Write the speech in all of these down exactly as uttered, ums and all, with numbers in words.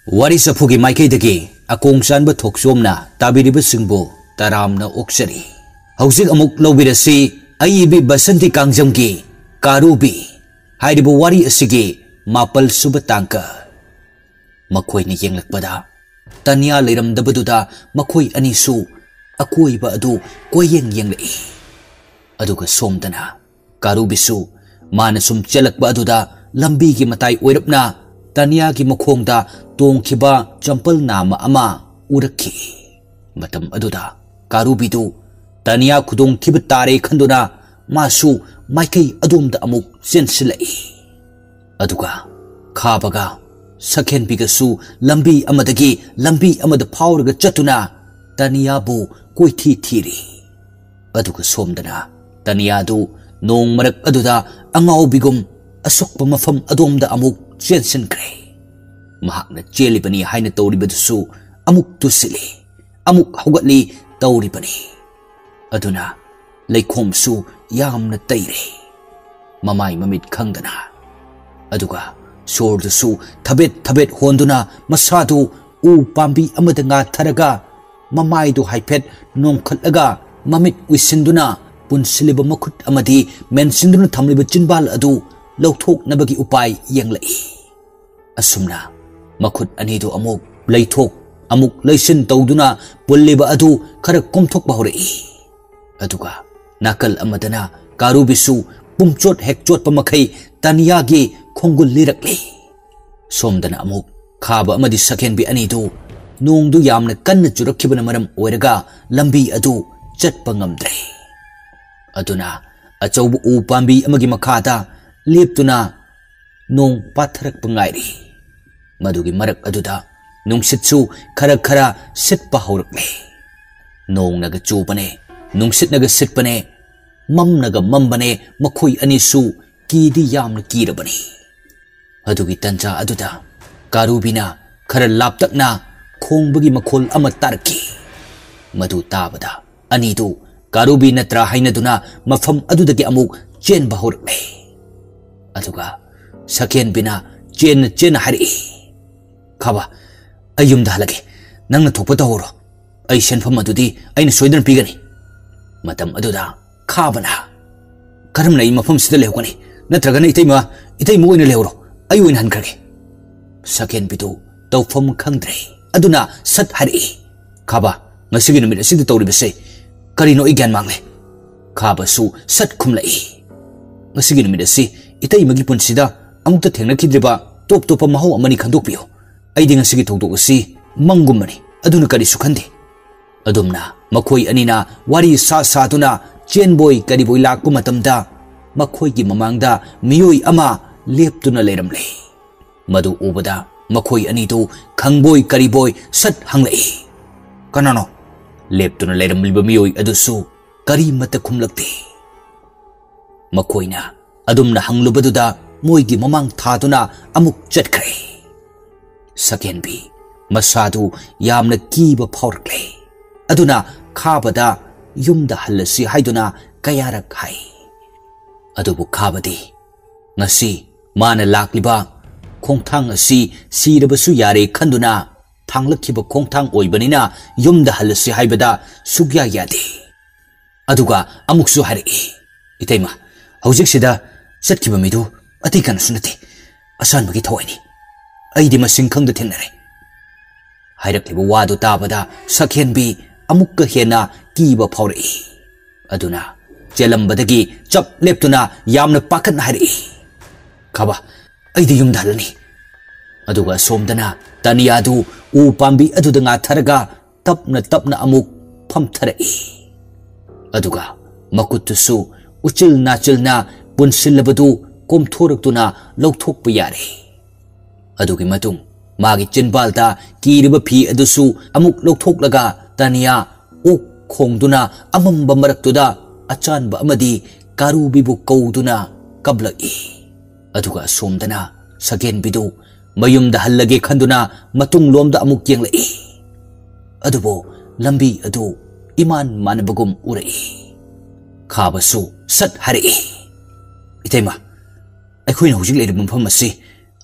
ꯋꯥꯔꯤ ꯆꯐꯨꯒꯤ ꯃꯥꯏꯀꯩꯗꯒꯤ ꯑꯀꯣꯡ ꯆꯥꯟꯕ ꯊꯣꯛꯆꯣꯝꯅ ꯇꯥꯕꯤꯔꯤꯕꯁꯤꯡꯕꯨ ꯇꯔꯥꯝꯅ ꯑꯣꯛꯆꯔꯤ꯫ ꯍꯧꯖꯤꯛ ꯑꯃꯨꯛ ꯂꯧꯕꯤꯔꯁꯤ ꯑꯏꯕꯤ ꯕꯁꯟꯇꯤ ꯀꯥꯡꯖꯝꯒꯤ ꯀꯥꯔꯨꯕꯤ ꯍꯥꯏꯔꯤꯕ ꯋꯥꯔꯤ ꯑꯁꯤꯒꯤ ꯃꯥꯄꯜ ꯁꯨꯕ ꯇꯥꯡꯀꯛ꯫ ꯃꯈꯣꯏꯅ ꯌꯦꯡꯂꯛꯄꯗ ꯇꯅꯤꯌꯥ ꯂꯩꯔꯝꯗꯕꯗꯨꯗ ꯃꯈꯣꯏ ꯑꯅꯤꯁꯨ ꯑꯀꯣꯏꯕ ꯑꯗꯨ ꯀꯣꯏꯌꯦꯡ ꯌꯦꯡꯂꯛꯏ꯫ ꯑꯗꯨꯒ ꯁꯣꯝꯗꯅ ꯀꯥꯔꯨꯕꯤꯁꯨ ꯃꯥꯅ ꯁꯨꯝ ꯆꯦꯜꯂꯛꯄ ꯑꯗꯨꯗ ꯂꯝꯕꯤꯒꯤ ꯃꯇꯥꯏ ꯑꯣꯏꯔꯞꯅ ꯇꯅꯤꯌꯥꯒꯤ ꯃꯈꯣꯡꯗ ꯇꯣꯡꯈꯤꯕ ꯆꯝꯄꯜ ꯅꯥꯝꯃ ꯑꯃ ꯎꯔꯛꯈꯤ꯫ ꯃꯇꯝ ꯑꯗꯨꯗ ꯀꯥꯔꯨꯕꯤꯗꯨ ꯇꯅꯤꯌꯥ ꯈꯨꯗꯣꯡꯊꯤꯕ ꯇꯥꯔꯦ ꯈꯟꯗꯨꯅ ꯃꯥꯁꯨ ꯃꯥꯏꯀꯩ ꯑꯗꯣꯝꯗ ꯑꯃꯨꯛ ꯆꯦꯟꯁꯤꯜꯂꯛꯏ꯫ ꯑꯗꯨꯒ ꯈꯥꯕꯒ ꯁꯛꯍꯦꯟꯕꯤꯒꯁꯨ ꯂꯝꯕꯤ ꯑꯃꯗꯒꯤ ꯂꯝꯕꯤ ꯑꯃꯗ ꯐꯥꯎꯔꯒ ꯆꯠꯇꯨꯅ ꯇꯅꯤꯌꯥꯕꯨ ꯀꯣꯏꯊꯤ ꯊꯤꯔꯤ꯫ ꯑꯗꯨꯒ ꯁꯣꯝꯗꯅ ꯇꯅꯤꯌꯥꯗꯨ ꯅꯣꯡ ꯃꯔꯛ ꯑꯗꯨꯗ ꯑꯉꯥꯎꯕꯤꯒꯨꯝ ꯑꯁꯣꯛꯄ ꯃꯐꯝ ꯑꯗꯣꯝꯗ ꯑꯃꯨꯛ ꯆꯦꯟꯁꯤꯟꯈ꯭ꯔꯦ꯫ ꯃꯍꯥꯛꯅ ꯆꯦꯜꯂꯤꯕꯅꯤ ꯍꯥꯏꯅ ꯇꯧꯔꯤꯕꯗꯨꯁꯨ ꯑꯃꯨꯛ ꯇꯨꯁꯤꯜꯂꯤ, ꯑꯃꯨꯛ ꯍꯧꯒꯠꯂꯤ ꯇꯧꯔꯤꯕꯅꯤ꯫ ꯑꯗꯨꯅ ꯂꯩꯈꯣꯝꯁꯨ ꯌꯥꯝꯅ ꯇꯩꯔꯦ꯫ ꯃꯃꯥꯏ ꯃꯃꯤꯠ ꯈꯪꯗꯅ꯫ ꯑꯗꯨꯒ ꯁꯣꯔꯗꯨꯁꯨ ꯊꯕꯦꯠ ꯊꯕꯦꯠ ꯍꯣꯟꯗꯨꯅ ꯃꯁꯥꯗꯨ ꯎ ꯄꯥꯝꯕꯤ ꯑꯃꯗ ꯉꯥꯊꯔꯒ ꯃꯃꯥꯏꯗꯨ ꯍꯥꯏꯐꯦꯠ ꯅꯣꯡꯈꯠꯂꯒ ꯃꯃꯤꯠ ꯎꯏꯁꯤꯟꯗꯨꯅ ꯄꯨꯟꯁꯤꯜꯂꯤꯕ ꯃꯈꯨꯠ ꯑꯃꯗꯤ ꯃꯦꯟꯁꯤꯟꯗꯨꯅ ꯊꯝꯂꯤꯕ ꯆꯤꯟꯕꯥꯜ ꯑꯗꯨ ꯂꯧꯊꯣꯛꯅꯕꯒꯤ ꯎꯄꯥꯏ ꯌꯦꯡꯂꯛꯏ꯫ ꯑꯁꯨꯝꯅ ꯃꯈꯨꯠ ꯑꯅꯤꯗꯨ ꯑꯃꯨꯛ ꯂꯩꯊꯣꯛ ꯑꯃꯨꯛ ꯂꯩꯁꯤꯟ ꯇꯧꯗꯨꯅ ꯄꯨꯜꯂꯤꯕ ꯑꯗꯨ ꯈꯔ ꯀꯣꯝꯊꯣꯛꯄ ꯍꯧꯔꯛꯏ꯫ ꯑꯗꯨꯒ ꯅꯥꯀꯜ ꯑꯃꯗꯅ ꯀꯥꯔꯨꯕꯤꯁꯨ ꯄꯨꯝꯆꯣꯠ ꯍꯦꯛ ꯆꯣꯠꯄ ꯃꯈꯩ ꯇꯅꯤꯌꯥꯒꯤ ꯈꯣꯡꯒꯨꯜ ꯂꯤꯔꯛꯂꯤ꯫ ꯁꯣꯝꯗꯅ ꯑꯃꯨꯛ ꯈꯥꯕ ꯑꯃꯗꯤ ꯁꯛꯍꯦꯟꯕꯤ ꯑꯅꯤꯗꯨ ꯅꯣꯡꯗꯨ ꯌꯥꯝꯅ ꯀꯟꯅ ꯆꯨꯔꯛꯈꯤꯕꯅ ꯃꯔꯝ ꯑꯣꯏꯔꯒ ꯂꯝꯕꯤ ꯑꯗꯨ ꯆꯠꯄ ꯉꯝꯗ꯭ꯔꯦ꯫ ꯑꯗꯨꯅ ꯑꯆꯧꯕ ꯎ ꯄꯥꯝꯕꯤ ꯑꯃꯒꯤ ꯃꯈꯥꯗ ꯂꯦꯞꯇꯨꯅ ꯅꯣꯡ ꯄꯥꯊꯔꯛꯄ ꯉꯥꯏꯔꯤ꯫ ꯃꯗꯨꯒꯤ ꯃꯔꯛ ꯑꯗꯨꯗ ꯅꯨꯡꯁꯤꯠꯁꯨ ꯈꯔ ꯈꯔ ꯁꯤꯠꯄ ꯍꯧꯔꯛꯂꯦ꯫ ꯅꯣꯡꯅꯒ ꯆꯨꯕꯅꯦ, ꯅꯨꯡꯁꯤꯠꯅꯒ ꯁꯤꯠꯄꯅꯦ, ꯃꯝꯅꯒ ꯃꯝꯕꯅꯦ, ꯃꯈꯣꯏ ꯑꯅꯤꯁꯨ ꯀꯤꯗꯤ ꯌꯥꯝꯅ ꯀꯤꯔꯕꯅꯤ꯫ ꯑꯗꯨꯒꯤ ꯇꯟꯖꯥ ꯑꯗꯨꯗ ꯀꯥꯔꯨꯕꯤꯅ ꯈꯔ ꯂꯥꯞꯇꯛꯅ ꯈꯣꯡꯕꯒꯤ ꯃꯈꯣꯜ ꯑꯃ ꯇꯥꯔꯛꯈꯤ꯫ ꯃꯗꯨ ꯇꯥꯕꯗ ꯑꯅꯤꯗꯨ ꯀꯥꯔꯨꯕꯤ ꯅꯠꯇ꯭ꯔꯥ ꯍꯥꯏꯅꯗꯨꯅ ꯃꯐꯝ ꯑꯗꯨꯗꯒꯤ ꯑꯃꯨꯛ ꯆꯦꯟꯕ ꯍꯧꯔꯛꯂꯦ꯫ ꯑꯗꯨꯒ ꯁꯛꯍꯦꯟꯕꯤꯅ ꯆꯦꯟꯅ ꯆꯦꯟꯅ ꯍꯥꯏꯔꯛꯏ, "ꯈꯥꯕ, ꯑꯩ ꯌꯨꯝꯗ ꯍꯜꯂꯒꯦ꯫ ꯅꯪꯅ ꯊꯣꯛꯄ ꯇꯧꯍꯧꯔꯣ꯫ ꯑꯩ ꯁꯦꯟꯐꯝ ꯑꯗꯨꯗꯤ ꯑꯩꯅ ꯁꯣꯏꯗꯅ ꯄꯤꯒꯅꯤ꯫" ꯃꯇꯝ ꯑꯗꯨꯗ ꯈꯥꯕꯅ, "ꯀꯔꯝꯅ ꯑꯩ ꯃꯐꯝꯁꯤꯗ ꯂꯩꯍꯧꯒꯅꯤ? ꯅꯠꯇ꯭ꯔꯒꯅ ꯏꯇꯩꯃ, ꯏꯇꯩꯃ ꯑꯣꯏꯅ ꯂꯩꯍꯧꯔꯣ, ꯑꯩ ꯑꯣꯏꯅ ꯍꯟꯈ꯭ꯔꯒꯦ꯫" ꯁꯛꯍꯦꯟꯕꯤꯗꯨ ꯇꯧꯐꯝ ꯈꯪꯗ꯭ꯔꯦ꯫ ꯑꯗꯨꯅ ꯁꯠ ꯍꯥꯏꯔꯛꯏ, "ꯈꯥꯕ, ꯉꯁꯤꯒꯤ ꯅꯨꯃꯤꯠ ꯑꯁꯤꯗ ꯇꯧꯔꯤꯕꯁꯦ ꯀꯔꯤꯅꯣ? ꯑꯩ ꯒ꯭ꯌꯥꯟ ꯃꯥꯡꯂꯦ꯫" ꯈꯥꯕꯁꯨ ꯁꯠ ꯈꯨꯝꯂꯛꯏ, "ꯉꯁꯤꯒꯤ ꯅꯨꯃꯤꯠ ꯑꯁꯤ ꯏꯇꯩꯃꯒꯤ ꯄꯨꯟꯁꯤꯗ ꯑꯃꯨꯛꯇ ꯊꯦꯡꯅꯈꯤꯗ꯭ꯔꯤꯕ ꯇꯣꯞ ꯇꯣꯞꯄ ꯃꯍꯥꯎ ꯑꯃꯅꯤ ꯈꯟꯗꯣꯛꯄꯤꯌꯨ꯫ ꯑꯩꯗꯤ ꯉꯁꯤꯒꯤ ꯊꯧꯗꯣꯛ ꯑꯁꯤ ꯃꯪꯒꯨꯝꯕꯅꯤ, ꯑꯗꯨꯅ ꯀꯔꯤꯁꯨ ꯈꯟꯗꯦ꯫" ꯑꯗꯨꯝꯅ ꯃꯈꯣꯏ ꯑꯅꯤꯅ ꯋꯥꯔꯤ ꯁꯥ ꯁꯥꯗꯨꯅ ꯆꯦꯟꯕꯣꯏ ꯀꯔꯤꯕꯣꯏ ꯂꯥꯛꯄ ꯃꯇꯝꯗ, ꯃꯈꯣꯏꯒꯤ ꯃꯃꯥꯡꯗ ꯃꯤꯑꯣꯏ ꯑꯃ ꯂꯦꯞꯇꯨꯅ ꯂꯩꯔꯝꯂꯦ꯫ ꯃꯗꯨ ꯎꯕꯗ ꯃꯈꯣꯏ ꯑꯅꯤꯗꯨ ꯈꯪꯕꯣꯏ ꯀꯔꯤꯕꯣꯏ ꯁꯠ ꯍꯪꯂꯛꯏ, "ꯀꯅꯥꯅꯣ?" ꯂꯦꯞꯇꯨꯅ ꯂꯩꯔꯝꯂꯤꯕ ꯃꯤꯑꯣꯏ ꯑꯗꯨꯁꯨ ꯀꯔꯤꯃꯠꯇ ꯈꯨꯝꯂꯛꯇꯦ꯫ ꯃꯈꯣꯏꯅ ꯑꯗꯨꯝꯅ ꯍꯪꯂꯨꯕꯗꯨꯗ ꯃꯣꯏꯒꯤ ꯃꯃꯥꯡ ꯊꯥꯗꯨꯅ ꯑꯃꯨꯛ ꯆꯠꯈ꯭ꯔꯦ꯫ ꯁꯛꯍꯦꯟꯕꯤ ꯃꯁꯥꯗꯨ ꯌꯥꯝꯅ ꯀꯤꯕ ꯐꯥꯎꯔꯛꯂꯦ꯫ ꯑꯗꯨꯅ ꯈꯥꯕꯗ ꯌꯨꯝꯗ ꯍꯜꯂꯁꯤ ꯍꯥꯏꯗꯨꯅ ꯀꯌꯥꯔꯛ ꯍꯥꯏ꯫ ꯑꯗꯨꯕꯨ ꯈꯥꯕꯗꯤ ꯉꯁꯤ ꯃꯥꯅ ꯂꯥꯛꯂꯤꯕ ꯈꯣꯡꯊꯥꯡ ꯑꯁꯤ ꯁꯤꯔꯕꯁꯨ ꯌꯥꯔꯦ ꯈꯟꯗꯨꯅ ꯊꯥꯡꯂꯛꯈꯤꯕ ꯈꯣꯡꯊꯥꯡ ꯑꯣꯏꯕꯅꯤꯅ ꯌꯨꯝꯗ ꯍꯜꯂꯁꯤ ꯍꯥꯏꯕꯗ ꯁꯨꯛꯌꯥ ꯌꯥꯗꯦ꯫ ꯑꯗꯨꯒ ꯑꯃꯨꯛꯁꯨ ꯍꯥꯏꯔꯛꯏ, "ꯏꯇꯩꯃ, ꯍꯧꯖꯤꯛꯁꯤꯗ ꯆꯠꯈꯤꯕ ꯃꯤꯗꯨ ꯑꯇꯩ ꯀꯅꯥꯁꯨ ꯅꯠꯇꯦ, ꯑꯆꯥꯟꯕꯒꯤ ꯊꯋꯥꯏꯅꯤ꯫ ꯑꯩꯗꯤ ꯃꯁꯤꯡ ꯈꯪꯗ ꯊꯦꯡꯅꯔꯦ꯫" ꯍꯥꯏꯔꯛꯂꯤꯕ ꯋꯥꯗꯨ ꯇꯥꯕꯗ ꯁꯛꯍꯦꯟꯕꯤ ꯑꯃꯨꯛꯀ ꯍꯦꯟꯅ ꯀꯤꯕ ꯐꯥꯎꯔꯛꯏ꯫ ꯑꯗꯨꯅ ꯆꯦꯜꯂꯝꯕꯗꯒꯤ ꯆꯞ ꯂꯦꯞꯇꯨꯅ ꯌꯥꯝꯅ ꯄꯥꯈꯠꯅ ꯍꯥꯏꯔꯛꯏ, "ꯈꯥꯕ, ꯑꯩꯗꯤ ꯌꯨꯝꯗ ꯍꯜꯂꯅꯤ꯫" ꯑꯗꯨꯒ ꯑꯁꯣꯝꯗꯅ ꯇꯥꯅꯤꯌꯥꯗꯨ ꯎ ꯄꯥꯝꯕꯤ ꯑꯗꯨꯗ ꯉꯥꯊꯔꯒ ꯇꯞꯅ ꯇꯞꯅ ꯑꯃꯨꯛ ꯐꯝꯊꯔꯛꯏ꯫ ꯑꯗꯨꯒ ꯃꯈꯨꯠꯇꯨꯁꯨ ꯎꯆꯤꯜ ꯅꯥꯆꯤꯜꯅ ꯄꯨꯟꯁꯤꯜꯂꯕꯗꯨ ꯀꯣꯝꯊꯣꯔꯛꯇꯨꯅ ꯂꯧꯊꯣꯛꯄ ꯌꯥꯔꯦ꯫ ꯑꯗꯨꯒꯤ ꯃꯇꯨꯡ ꯃꯥꯒꯤ ꯆꯤꯟꯕꯥꯜꯗ ꯀꯤꯔꯤꯕ ꯐꯤ ꯑꯗꯨꯁꯨ ꯑꯃꯨꯛ ꯂꯧꯊꯣꯛꯂꯒ ꯇꯥꯅꯤꯌꯥ ꯑꯣꯛ ꯈꯣꯡꯗꯨꯅ ꯑꯃꯝꯕ ꯃꯔꯛꯇꯨꯗ ꯑꯆꯥꯟꯕ ꯑꯃꯗꯤ ꯀꯥꯔꯨꯕꯤꯕꯨ ꯀꯧꯗꯨꯅ ꯀꯞꯂꯛꯏ꯫ ꯑꯗꯨꯒ ꯑꯁꯣꯝꯗꯅ ꯁꯛꯍꯦꯟꯕꯤꯗꯨ ꯃꯌꯨꯝꯗ ꯍꯜꯂꯒꯦ ꯈꯟꯗꯨꯅ ꯃꯇꯨꯡꯂꯣꯝꯗ ꯑꯃꯨꯛ ꯌꯦꯡꯂꯛꯏ꯫ ꯑꯗꯨꯕꯨ ꯂꯝꯕꯤ ꯑꯗꯨ ꯏꯃꯥꯟ ꯃꯥꯟꯅꯕꯒꯨꯝ ꯎꯔꯛꯏ꯫ ꯈꯥꯕꯁꯨ ꯁꯠ ꯍꯥꯏꯔꯛꯏ, "ꯏꯇꯩꯃ, ꯑꯩꯈꯣꯏꯅ ꯍꯧꯖꯤꯛ ꯂꯩꯔꯤꯕ ꯃꯐꯝ ꯑꯁꯤ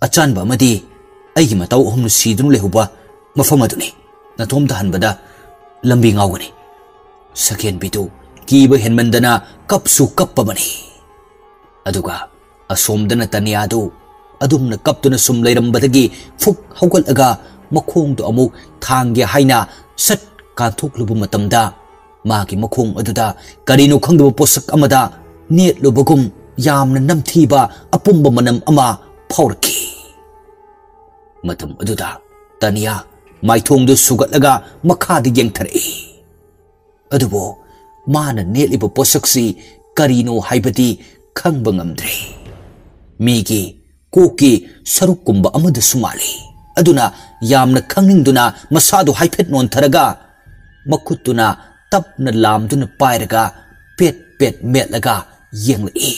ꯑꯆꯥꯟꯕ ꯑꯃꯗꯤ ꯑꯩꯒꯤ ꯃꯇꯧ ꯑꯍꯨꯝꯅ ꯁꯤꯗꯨꯅ ꯂꯩꯍꯧꯕ ꯃꯐꯝ ꯑꯗꯨꯅꯤ꯫ ꯅꯇꯣꯝꯇ ꯍꯟꯕꯗ ꯂꯝꯕꯤ ꯉꯥꯎꯒꯅꯤ꯫ ꯁꯀꯦꯟꯕꯤꯗꯨ ꯀꯤꯕ ꯍꯦꯟꯃꯟꯗꯅ ꯀꯞꯁꯨ ꯀꯞꯄꯕꯅꯤ꯫ ꯑꯗꯨꯒ ꯑꯁꯣꯝꯗꯅ ꯇꯅꯤꯌꯥꯗꯨ ꯑꯗꯨꯝꯅ ꯀꯞꯇꯨꯅ ꯁꯨꯝ ꯂꯩꯔꯝꯕꯗꯒꯤ ꯐꯨꯛ ꯍꯧꯒꯠꯂꯒ ꯃꯈꯣꯡꯗꯨ ꯑꯃꯨꯛ ꯊꯥꯡꯒꯦ ꯍꯥꯏꯅ ꯁꯠ ꯀꯥꯟꯊꯣꯛꯂꯨꯕ ꯃꯇꯝꯗ ꯃꯥꯒꯤ ꯃꯈꯣꯡ ꯑꯗꯨꯗ ꯀꯔꯤꯅꯣ ꯈꯪꯗꯕ ꯄꯣꯠꯁꯛ ꯑꯃꯗ ꯅꯦꯠꯂꯨꯕꯒꯨꯝ ꯌꯥꯝꯅ ꯅꯝꯊꯤꯕ ꯑꯄꯨꯝꯕ ꯃꯅꯝ ꯑꯃ ꯐꯥꯎꯔꯛꯈꯤ꯫ ꯃꯇꯝ ꯑꯗꯨꯗ ꯇꯅꯤꯌꯥ ꯃꯥꯏꯊꯣꯡꯗꯨ ꯁꯨꯒꯠꯂꯒ ꯃꯈꯥꯗ ꯌꯦꯡꯊꯔꯛꯏ꯫ ꯑꯗꯨꯕꯨ ꯃꯥꯅ ꯅꯦꯠꯂꯤꯕ ꯄꯣꯠꯁꯛꯁꯤ ꯀꯔꯤꯅꯣ ꯍꯥꯏꯕꯗꯤ ꯈꯪꯕ ꯉꯝꯗ꯭ꯔꯦ꯫ ꯃꯤꯒꯤ ꯀꯣꯛꯀꯤ ꯁꯔꯨꯛꯀꯨꯝꯕ ꯑꯃꯗꯁꯨ ꯃꯥꯜꯂꯤ꯫ ꯑꯗꯨꯅ ꯌꯥꯝꯅ ꯈꯪꯅꯤꯡꯗꯨꯅ ꯃꯁꯥꯗꯨ ꯍꯥꯏꯐꯦꯠ ꯅꯣꯟꯊꯔꯒ ꯃꯈꯨꯠꯇꯨꯅ ꯇꯞꯅ ꯂꯥꯝꯗꯨꯅ ꯄꯥꯏꯔꯒ ꯄꯦꯠ ꯄꯦꯠ ꯃꯦꯠꯂꯒ ꯌꯦꯡꯂꯛꯏ꯫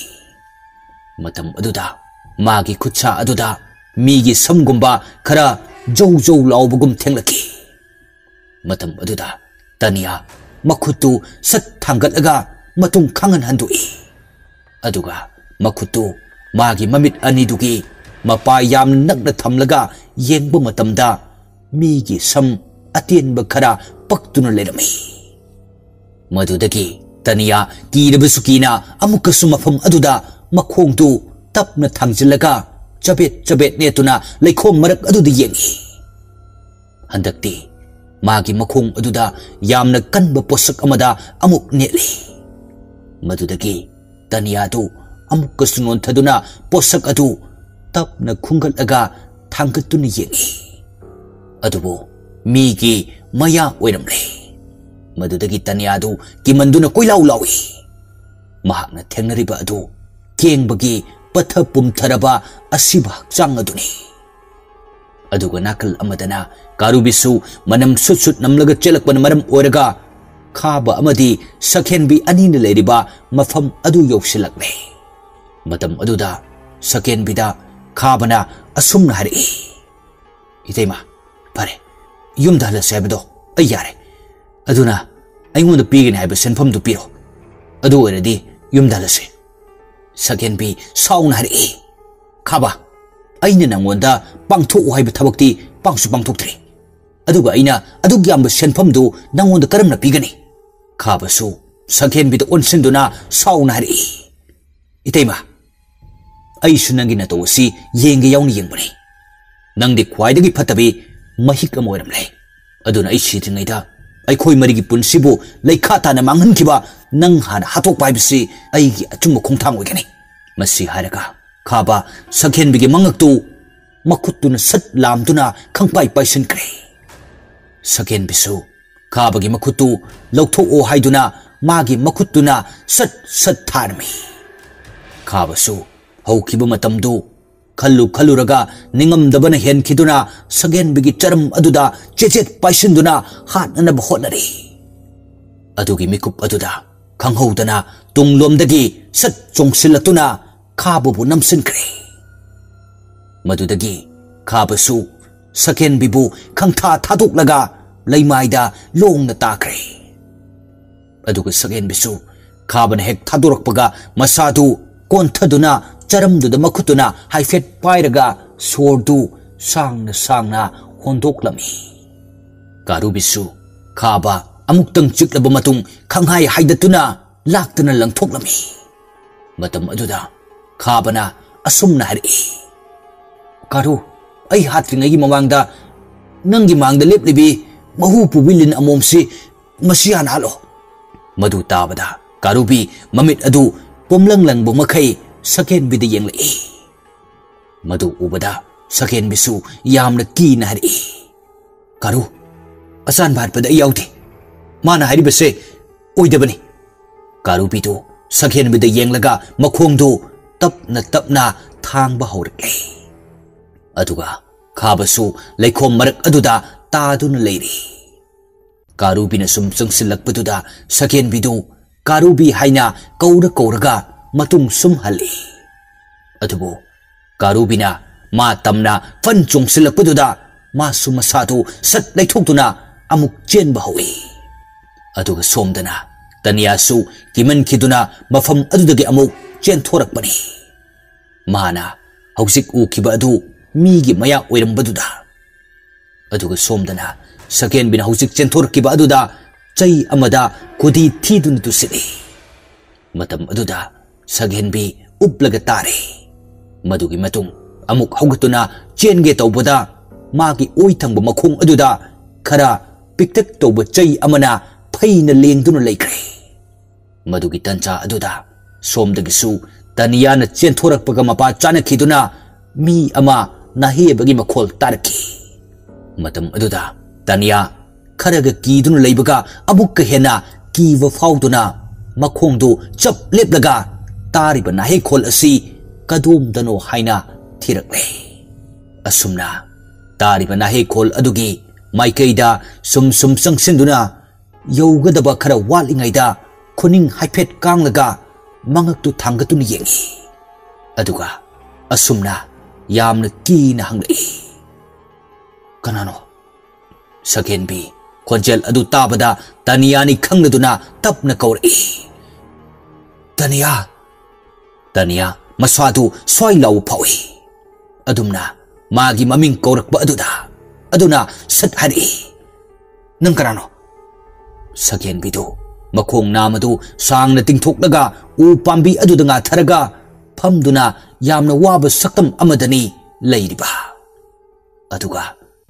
ꯃꯇꯝ ꯑꯗꯨꯗ ꯃꯥꯒꯤ ꯈꯨꯠꯁꯥ ꯑꯗꯨꯗ ꯃꯤꯒꯤ ꯁꯝꯒꯨꯝꯕ ꯈꯔ ꯖꯧ ꯖꯧ ꯂꯥꯎꯕꯒꯨꯝ ꯊꯦꯡꯂꯛꯈꯤ꯫ ꯃꯇꯝ ꯑꯗꯨꯗ ꯇꯅꯤꯌꯥ ꯃꯈꯨꯠꯇꯨ ꯁꯠ ꯊꯥꯡꯒꯠꯂꯒ ꯃꯇꯨꯡ ꯈꯪꯍꯟ ꯍꯟꯗꯣꯛꯏ꯫ ꯑꯗꯨꯒ ꯃꯈꯨꯠꯇꯨ ꯃꯥꯒꯤ ꯃꯃꯤꯠ ꯑꯅꯤꯗꯨꯒꯤ ꯃꯄꯥ ꯌꯥꯝꯅ ꯅꯛꯅ ꯊꯝꯂꯒ ꯌꯦꯡꯕ ꯃꯇꯝꯗ ꯃꯤꯒꯤ ꯁꯝ ꯑꯇꯦꯟꯕ ꯈꯔ ꯄꯛꯇꯨꯅ ꯂꯩꯔꯝꯃꯤ꯫ ꯃꯗꯨꯗꯒꯤ ꯇꯅꯤꯌꯥ ꯀꯤꯔꯕꯁꯨ ꯀꯤꯅ ꯑꯃꯨꯛꯀꯁꯨ ꯃꯐꯝ ꯑꯗꯨꯗ ꯃꯈꯣꯡꯗꯨ ꯇꯞꯅ ꯊꯥꯡꯖꯤꯜꯂꯒ ꯆꯕꯦꯠ ꯆꯕꯦꯠ ꯅꯦꯠꯇꯨꯅ ꯂꯩꯈꯣꯝ ꯃꯔꯛ ꯑꯗꯨꯗ ꯌꯦꯡꯏ꯫ ꯍꯟꯗꯛꯇꯤ ꯃꯥꯒꯤ ꯃꯈꯣꯡ ꯑꯗꯨꯗ ꯌꯥꯝꯅ ꯀꯟꯕ ꯄꯣꯠꯁꯛ ꯑꯃꯗ ꯑꯃꯨꯛ ꯅꯦꯠꯂꯤ꯫ ꯃꯗꯨꯗꯒꯤ ꯇꯅꯤꯌꯥꯗꯨ ꯑꯃꯨꯛꯀꯁꯨ ꯅꯣꯟꯊꯗꯨꯅ ꯄꯣꯠꯁꯛ ꯑꯗꯨ ꯇꯞꯅ ꯈꯨꯝꯒꯠꯂꯒ ꯊꯥꯡꯒꯠꯇꯨꯅ ꯌꯦꯡꯏ꯫ ꯑꯗꯨꯕꯨ ꯃꯤꯒꯤ ꯃꯌꯥ ꯑꯣꯏꯔꯝꯂꯦ꯫ ꯃꯗꯨꯗꯒꯤ ꯇꯅꯤꯌꯥꯗꯨ ꯀꯤꯃꯟꯗꯨꯅ ꯀꯣꯏꯂꯥꯎ ꯂꯥꯎꯏ꯫ ꯃꯍꯥꯛꯅ ꯊꯦꯡꯅꯔꯤꯕ ꯑꯗꯨ ꯀꯦꯡꯕꯒꯤ ꯄꯠꯊ ꯄꯨꯝꯊꯔꯕ ꯑꯁꯤꯕ ꯍꯛꯆꯥꯡ ꯑꯗꯨꯅꯤ꯫ ꯑꯗꯨꯒ ꯅꯥꯀꯜ ꯑꯃꯗꯅ ꯀꯥꯔꯨꯕꯤꯁꯨ ꯃꯅꯝ ꯁꯨꯠ ꯁꯨꯠ ꯅꯝꯂꯒ ꯆꯦꯜꯂꯛꯄꯅ ꯃꯔꯝ ꯑꯣꯏꯔꯒ ꯈꯥꯕ ꯑꯃꯗꯤ ꯁꯛꯍꯦꯟꯕꯤ ꯑꯅꯤꯅ ꯂꯩꯔꯤꯕ ꯃꯐꯝ ꯑꯗꯨ ꯌꯧꯁꯤꯜꯂꯛꯂꯦ꯫ ꯃꯇꯝ ꯑꯗꯨꯗ ꯁꯛꯍꯦꯟꯕꯤꯗ ꯈꯥꯕꯅ ꯑꯁꯨꯝꯅ ꯍꯥꯏꯔꯛꯏ, "ꯏꯇꯩꯃ, ꯐꯔꯦ, ꯌꯨꯝꯗ ꯍꯜꯂꯁꯦ ꯍꯥꯏꯕꯗꯣ ꯑꯩ ꯌꯥꯔꯦ꯫ ꯑꯗꯨꯅ ꯑꯩꯉꯣꯟꯗ ꯄꯤꯒꯅꯤ ꯍꯥꯏꯕ ꯁꯦꯟꯐꯝꯗꯨ ꯄꯤꯔꯣ꯫ ꯑꯗꯨ ꯑꯣꯏꯔꯗꯤ ꯌꯨꯝꯗ ꯍꯜꯂꯁꯦ꯫" ꯁꯛꯍꯦꯟꯕꯤ ꯁꯥꯎꯅ ꯍꯥꯏꯔꯛꯏ, "ꯈꯥꯕ, ꯑꯩꯅ ꯅꯪꯉꯣꯟꯗ ꯄꯥꯡꯊꯣꯛꯎ ꯍꯥꯏꯕ ꯊꯕꯛꯇꯤ ꯄꯥꯡꯁꯨ ꯄꯥꯡꯊꯣꯛꯇ꯭ꯔꯤ꯫ ꯑꯗꯨꯒ ꯑꯩꯅ ꯑꯗꯨꯛ ꯌꯥꯝꯕ ꯁꯦꯟꯐꯝꯗꯨ ꯅꯪꯉꯣꯟꯗ ꯀꯔꯝꯅ ꯄꯤꯒꯅꯤ?" ꯈꯥꯕꯁꯨ ꯁꯛꯍꯦꯟꯕꯤꯗ ꯑꯣꯟꯁꯤꯟꯗꯨꯅ ꯁꯥꯎꯅ ꯍꯥꯏꯔꯛꯏ, "ꯏꯇꯩꯃ, ꯑꯩꯁꯨ ꯅꯪꯒꯤ ꯅꯇꯧ ꯑꯁꯤ ꯌꯦꯡꯒꯦ ꯌꯥꯎꯅ ꯌꯦꯡꯕꯅꯤ꯫ ꯅꯪꯗꯤ ꯈ꯭ꯋꯥꯏꯗꯒꯤ ꯐꯠꯇꯕꯤ ꯃꯍꯤꯛ ꯑꯃ ꯑꯣꯏꯔꯝꯂꯦ꯫ ꯑꯗꯨꯅ ꯑꯩ ꯁꯤꯗ꯭ꯔꯤꯉꯩꯗ ꯑꯩꯈꯣꯏ ꯃꯔꯤꯒꯤ ꯄꯨꯟꯁꯤꯕꯨ ꯂꯩꯈꯥ ꯇꯥꯅ ꯃꯥꯡꯍꯟꯈꯤꯕ ꯅꯪ ꯍꯥꯟꯅ ꯍꯥꯠꯇꯣꯛꯄ ꯍꯥꯏꯕꯁꯤ ꯑꯩꯒꯤ ꯑꯆꯨꯝꯕ ꯈꯣꯡꯊꯥꯡ ꯑꯣꯏꯒꯅꯤ꯫" ꯃꯁꯤ ꯍꯥꯏꯔꯒ ꯈꯥꯕ ꯁꯛꯍꯦꯟꯕꯤꯒꯤ ꯃꯉꯛꯇꯨ ꯃꯈꯨꯠꯇꯨꯅ ꯁꯠ ꯂꯥꯝꯗꯨꯅ ꯈꯪꯄꯥꯏ ꯄꯥꯏꯁꯤꯟꯈ꯭ꯔꯦ꯫ ꯁꯛꯍꯦꯟꯕꯤꯁꯨ ꯈꯥꯕꯒꯤ ꯃꯈꯨꯠꯇꯨ ꯂꯧꯊꯣꯛꯑꯣ ꯍꯥꯏꯗꯨꯅ ꯃꯥꯒꯤ ꯃꯈꯨꯠꯇꯨꯅ ꯁꯠ ꯁꯠ ꯊꯥꯔꯝꯃꯤ꯫ ꯈꯥꯕꯁꯨ ꯍꯧꯈꯤꯕ ꯃꯇꯝꯗꯨ ꯈꯜꯂꯨ ꯈꯜꯂꯨꯔꯒ ꯅꯤꯡꯉꯝꯗꯕꯅ ꯍꯦꯟꯈꯤꯗꯨꯅ ꯁꯛꯍꯦꯟꯕꯤꯒꯤ ꯆꯔꯝ ꯑꯗꯨꯗ ꯆꯦꯆꯦꯠ ꯄꯥꯏꯁꯤꯟꯗꯨꯅ ꯍꯥꯠꯅꯅꯕ ꯍꯣꯠꯅꯔꯤ꯫ ꯑꯗꯨꯒꯤ ꯃꯤꯀꯨꯞ ꯑꯗꯨꯗ ꯈꯪꯍꯧꯗꯅ ꯇꯨꯡꯂꯣꯝꯗꯒꯤ ꯁꯠ ꯆꯣꯡꯁꯤꯜꯂꯛꯇꯨꯅ ꯈꯥꯕꯕꯨ ꯅꯝꯁꯤꯟꯈ꯭ꯔꯦ꯫ ꯃꯗꯨꯗꯒꯤ ꯈꯥꯕꯁꯨ ꯁꯛꯍꯦꯟꯕꯤꯕꯨ ꯈꯪꯊꯥ ꯊꯥꯗꯣꯛꯂꯒ ꯂꯩꯃꯥꯏꯗ ꯂꯣꯡꯅ ꯇꯥꯈ꯭ꯔꯦ꯫ ꯑꯗꯨꯒ ꯁꯛꯍꯦꯟꯕꯤꯁꯨ ꯈꯥꯕꯅ ꯍꯦꯛ ꯊꯥꯗꯣꯔꯛꯄꯒ ꯃꯁꯥꯗꯨ ꯀꯣꯟꯊꯗꯨꯅ ꯆꯔꯝꯗꯨꯗ ꯃꯈꯨꯠꯇꯨꯅ ꯍꯥꯏꯐꯦꯠ ꯄꯥꯏꯔꯒ ꯁꯣꯔꯗꯨ ꯁꯥꯡꯅ ꯁꯥꯡꯅ ꯍꯣꯟꯗꯣꯛꯂꯝꯃꯤ꯫ ꯀꯥꯔꯨꯕꯤꯁꯨ ꯈꯥꯕ ꯑꯃꯨꯛꯇꯪ ꯆꯤꯛꯂꯕ ꯃꯇꯨꯡ ꯈꯪꯍꯥꯏ ꯍꯥꯏꯗꯠꯇꯨꯅ ꯂꯥꯛꯇꯅ ꯂꯪꯊꯣꯛꯂꯝꯃꯤ꯫ ꯃꯇꯝ ꯑꯗꯨꯗ ꯈꯥꯕꯅ ꯑꯁꯨꯝꯅ ꯍꯥꯏꯔꯛꯏ, "ꯀꯥꯔꯨ, ꯑꯩ ꯍꯥꯠꯇ꯭ꯔꯤꯉꯩꯒꯤ ꯃꯃꯥꯡꯗ ꯅꯪꯒꯤ ꯃꯥꯡꯗ ꯂꯦꯞꯂꯤꯕꯤ ꯃꯍꯨ ꯄꯨꯕꯤ ꯂꯤꯟ ꯑꯃꯣꯝꯁꯤ ꯃꯁꯤ ꯍꯥꯟꯅ ꯍꯥꯠꯂꯣ꯫" ꯃꯗꯨ ꯇꯥꯕꯗ ꯀꯥꯔꯨꯕꯤ ꯃꯃꯤꯠ ꯑꯗꯨ ꯄꯣꯝꯂꯪ ꯂꯪꯕ ꯃꯈꯩ ꯁꯛꯍꯦꯟꯕꯤꯗ ꯌꯦꯡꯂꯛꯏ꯫ ꯃꯗꯨ ꯎꯕꯗ ꯁꯛꯍꯦꯟꯕꯤꯁꯨ ꯌꯥꯝꯅ ꯀꯤꯅ ꯍꯥꯏꯔꯛꯏ, "ꯀꯥꯔꯨ, ꯑꯆꯥꯟꯕ ꯍꯥꯠꯄꯗ ꯑꯩ ꯌꯥꯎꯗꯦ꯫ ꯃꯥꯅ ꯍꯥꯏꯔꯤꯕꯁꯦ ꯑꯣꯏꯗꯕꯅꯤ꯫" ꯀꯥꯔꯨꯕꯤꯗꯨ ꯁꯛꯍꯦꯟꯕꯤꯗ ꯌꯦꯡꯂꯒ ꯃꯈꯣꯡꯗꯨ ꯇꯞꯅ ꯇꯞꯅ ꯊꯥꯡꯕ ꯍꯧꯔꯛꯂꯦ꯫ ꯑꯗꯨꯒ ꯈꯥꯕꯁꯨ ꯂꯩꯈꯣꯝ ꯃꯔꯛ ꯑꯗꯨꯗ ꯇꯥꯗꯨꯅ ꯂꯩꯔꯤ꯫ ꯀꯥꯔꯨꯕꯤꯅ ꯁꯨꯝ ꯆꯪꯁꯤꯜꯂꯛꯄꯗꯨꯗ ꯁꯛꯍꯦꯟꯕꯤꯗꯨ ꯀꯥꯔꯨꯕꯤ ꯍꯥꯏꯅ ꯀꯧꯔ ꯀꯧꯔꯒ ꯃꯇꯨꯡ ꯁꯨꯝ ꯍꯜꯂꯤ꯫ ꯑꯗꯨꯕꯨ ꯀꯥꯔꯨꯕꯤꯅ ꯃꯥ ꯇꯝꯅ ꯐꯟ ꯆꯣꯡꯁꯤꯜꯂꯛꯄꯗꯨꯗ ꯃꯥꯁꯨ ꯃꯁꯥꯗꯨ ꯁꯠ ꯂꯩꯊꯣꯛꯇꯨꯅ ꯑꯃꯨꯛ ꯆꯦꯟꯕ ꯍꯧꯏ꯫ ꯑꯗꯨꯒ ꯁꯣꯝꯗꯅ ꯇꯅꯤꯌꯥꯁꯨ ꯀꯤꯃꯟꯈꯤꯗꯨꯅ ꯃꯐꯝ ꯑꯗꯨꯗꯒꯤ ꯑꯃꯨꯛ ꯆꯦꯟꯊꯣꯔꯛꯄꯅꯤ꯫ ꯃꯥꯅ ꯍꯧꯖꯤꯛ ꯎꯈꯤꯕ ꯑꯗꯨ ꯃꯤꯒꯤ ꯃꯌꯥ ꯑꯣꯏꯔꯝꯕꯗꯨꯗ꯫ ꯑꯗꯨꯒ ꯁꯣꯝꯗꯅ ꯁꯒꯦꯟꯕꯤꯅ ꯍꯧꯖꯤꯛ ꯆꯦꯟꯊꯣꯔꯛꯈꯤꯕ ꯑꯗꯨꯗ ꯆꯩ ꯑꯃꯗ ꯈꯨꯗꯤ ꯊꯤꯗꯨꯅ ꯇꯨꯁꯤꯜꯂꯤ꯫ ꯃꯇꯝ ꯑꯗꯨꯗ ꯁꯒꯦꯟꯕꯤ ꯎꯞꯂꯒ ꯇꯥꯔꯦ꯫ ꯃꯗꯨꯒꯤ ꯃꯇꯨꯡ ꯑꯃꯨꯛ ꯍꯧꯒꯠꯇꯨꯅ ꯆꯦꯟꯒꯦ ꯇꯧꯕꯗ ꯃꯥꯒꯤ ꯑꯣꯏ ꯊꯪꯕ ꯃꯈꯣꯡ ꯑꯗꯨꯗ ꯈꯔ ꯄꯤꯛꯇꯛ ꯇꯧꯕ ꯆꯩ ꯑꯃꯅ ꯐꯩꯅ ꯂꯦꯡꯗꯨꯅ ꯂꯩꯈ꯭ꯔꯦ꯫ ꯃꯗꯨꯒꯤ ꯇꯟꯖꯥ ꯑꯗꯨꯗ ꯁꯣꯝꯗꯒꯤꯁꯨ ꯇꯅꯤꯌꯥꯅ ꯆꯦꯟꯊꯣꯔꯛꯄꯒ ꯃꯄꯥ ꯆꯥꯅꯈꯤꯗꯨꯅ ꯃꯤ ꯑꯃ ꯅꯥꯍꯦꯕꯒꯤ ꯃꯈꯣꯜ ꯇꯥꯔꯛꯈꯤ꯫ ꯃꯇꯝ ꯑꯗꯨꯗ ꯇꯅꯤꯌꯥ ꯈꯔꯒ ꯀꯤꯗꯨꯅ ꯂꯩꯕꯒ ꯑꯃꯨꯛꯀ ꯍꯦꯟꯅ ꯀꯤꯕ ꯐꯥꯎꯗꯨꯅ ꯃꯈꯣꯡꯗꯨ ꯆꯞ ꯂꯦꯞꯂꯒ ꯇꯥꯔꯤꯕ ꯅꯥꯍꯦꯈꯣꯜ ꯑꯁꯤ ꯀꯗꯣꯝꯗꯅꯣ ꯍꯥꯏꯅ ꯊꯤꯔꯛꯂꯦ꯫ ꯑꯁꯨꯝꯅ ꯇꯥꯔꯤꯕ ꯅꯥꯍꯦꯈꯣꯜ ꯑꯗꯨꯒꯤ ꯃꯥꯏꯀꯩꯗ ꯁꯨꯝ ꯁꯨꯝ ꯆꯪꯁꯤꯟꯗꯨꯅ ꯌꯧꯒꯗꯕ ꯈꯔ ꯋꯥꯠꯂꯤꯉꯩꯗ ꯈꯨꯅꯤꯡ ꯍꯥꯏꯐꯦꯠ ꯀꯥꯡꯂꯒ ꯃꯉꯛꯇꯨ ꯊꯥꯡꯒꯠꯇꯨꯅ ꯌꯦꯡꯏ꯫ ꯑꯗꯨꯒ ꯑꯁꯨꯝꯅ ꯌꯥꯝꯅ ꯀꯤꯅ ꯍꯪꯂꯛꯏ, "ꯀꯅꯥꯅꯣ?" ꯁꯒꯦꯟꯕꯤ ꯈꯣꯟꯖꯦꯜ ꯑꯗꯨ ꯇꯥꯕꯗ ꯇꯅꯤꯌꯥꯅꯤ ꯈꯪꯂꯗꯨꯅ ꯇꯞꯅ ꯀꯧꯔꯛꯏ, "ꯇꯅꯤꯌꯥ!" ꯇꯅꯤꯌꯥ ꯃꯁꯥꯗꯨ ꯁ꯭ꯋꯥꯏ ꯂꯥꯎꯕ ꯐꯥꯎꯏ꯫ ꯑꯗꯨꯝꯅ ꯃꯥꯒꯤ ꯃꯃꯤꯡ ꯀꯧꯔꯛꯄ ꯑꯗꯨꯗ ꯑꯗꯨꯅ ꯁꯠ ꯍꯥꯏꯔꯛꯏ, "ꯅꯪ ꯀꯅꯥꯅꯣ?" ꯁꯒꯦꯟꯕꯤꯗꯨ ꯃꯈꯣꯡ ꯅꯥꯝꯃꯗꯨ ꯁꯥꯡꯅ ꯇꯤꯡꯊꯣꯛꯂꯒ ꯎ ꯄꯥꯝꯕꯤ ꯑꯗꯨꯗ ꯉꯥꯊꯔꯒ ꯐꯝꯗꯨꯅ ꯌꯥꯝꯅ ꯋꯥꯕ ꯁꯛꯇꯝ ꯑꯃꯗꯅꯤ ꯂꯩꯔꯤꯕ꯫ ꯑꯗꯨꯒ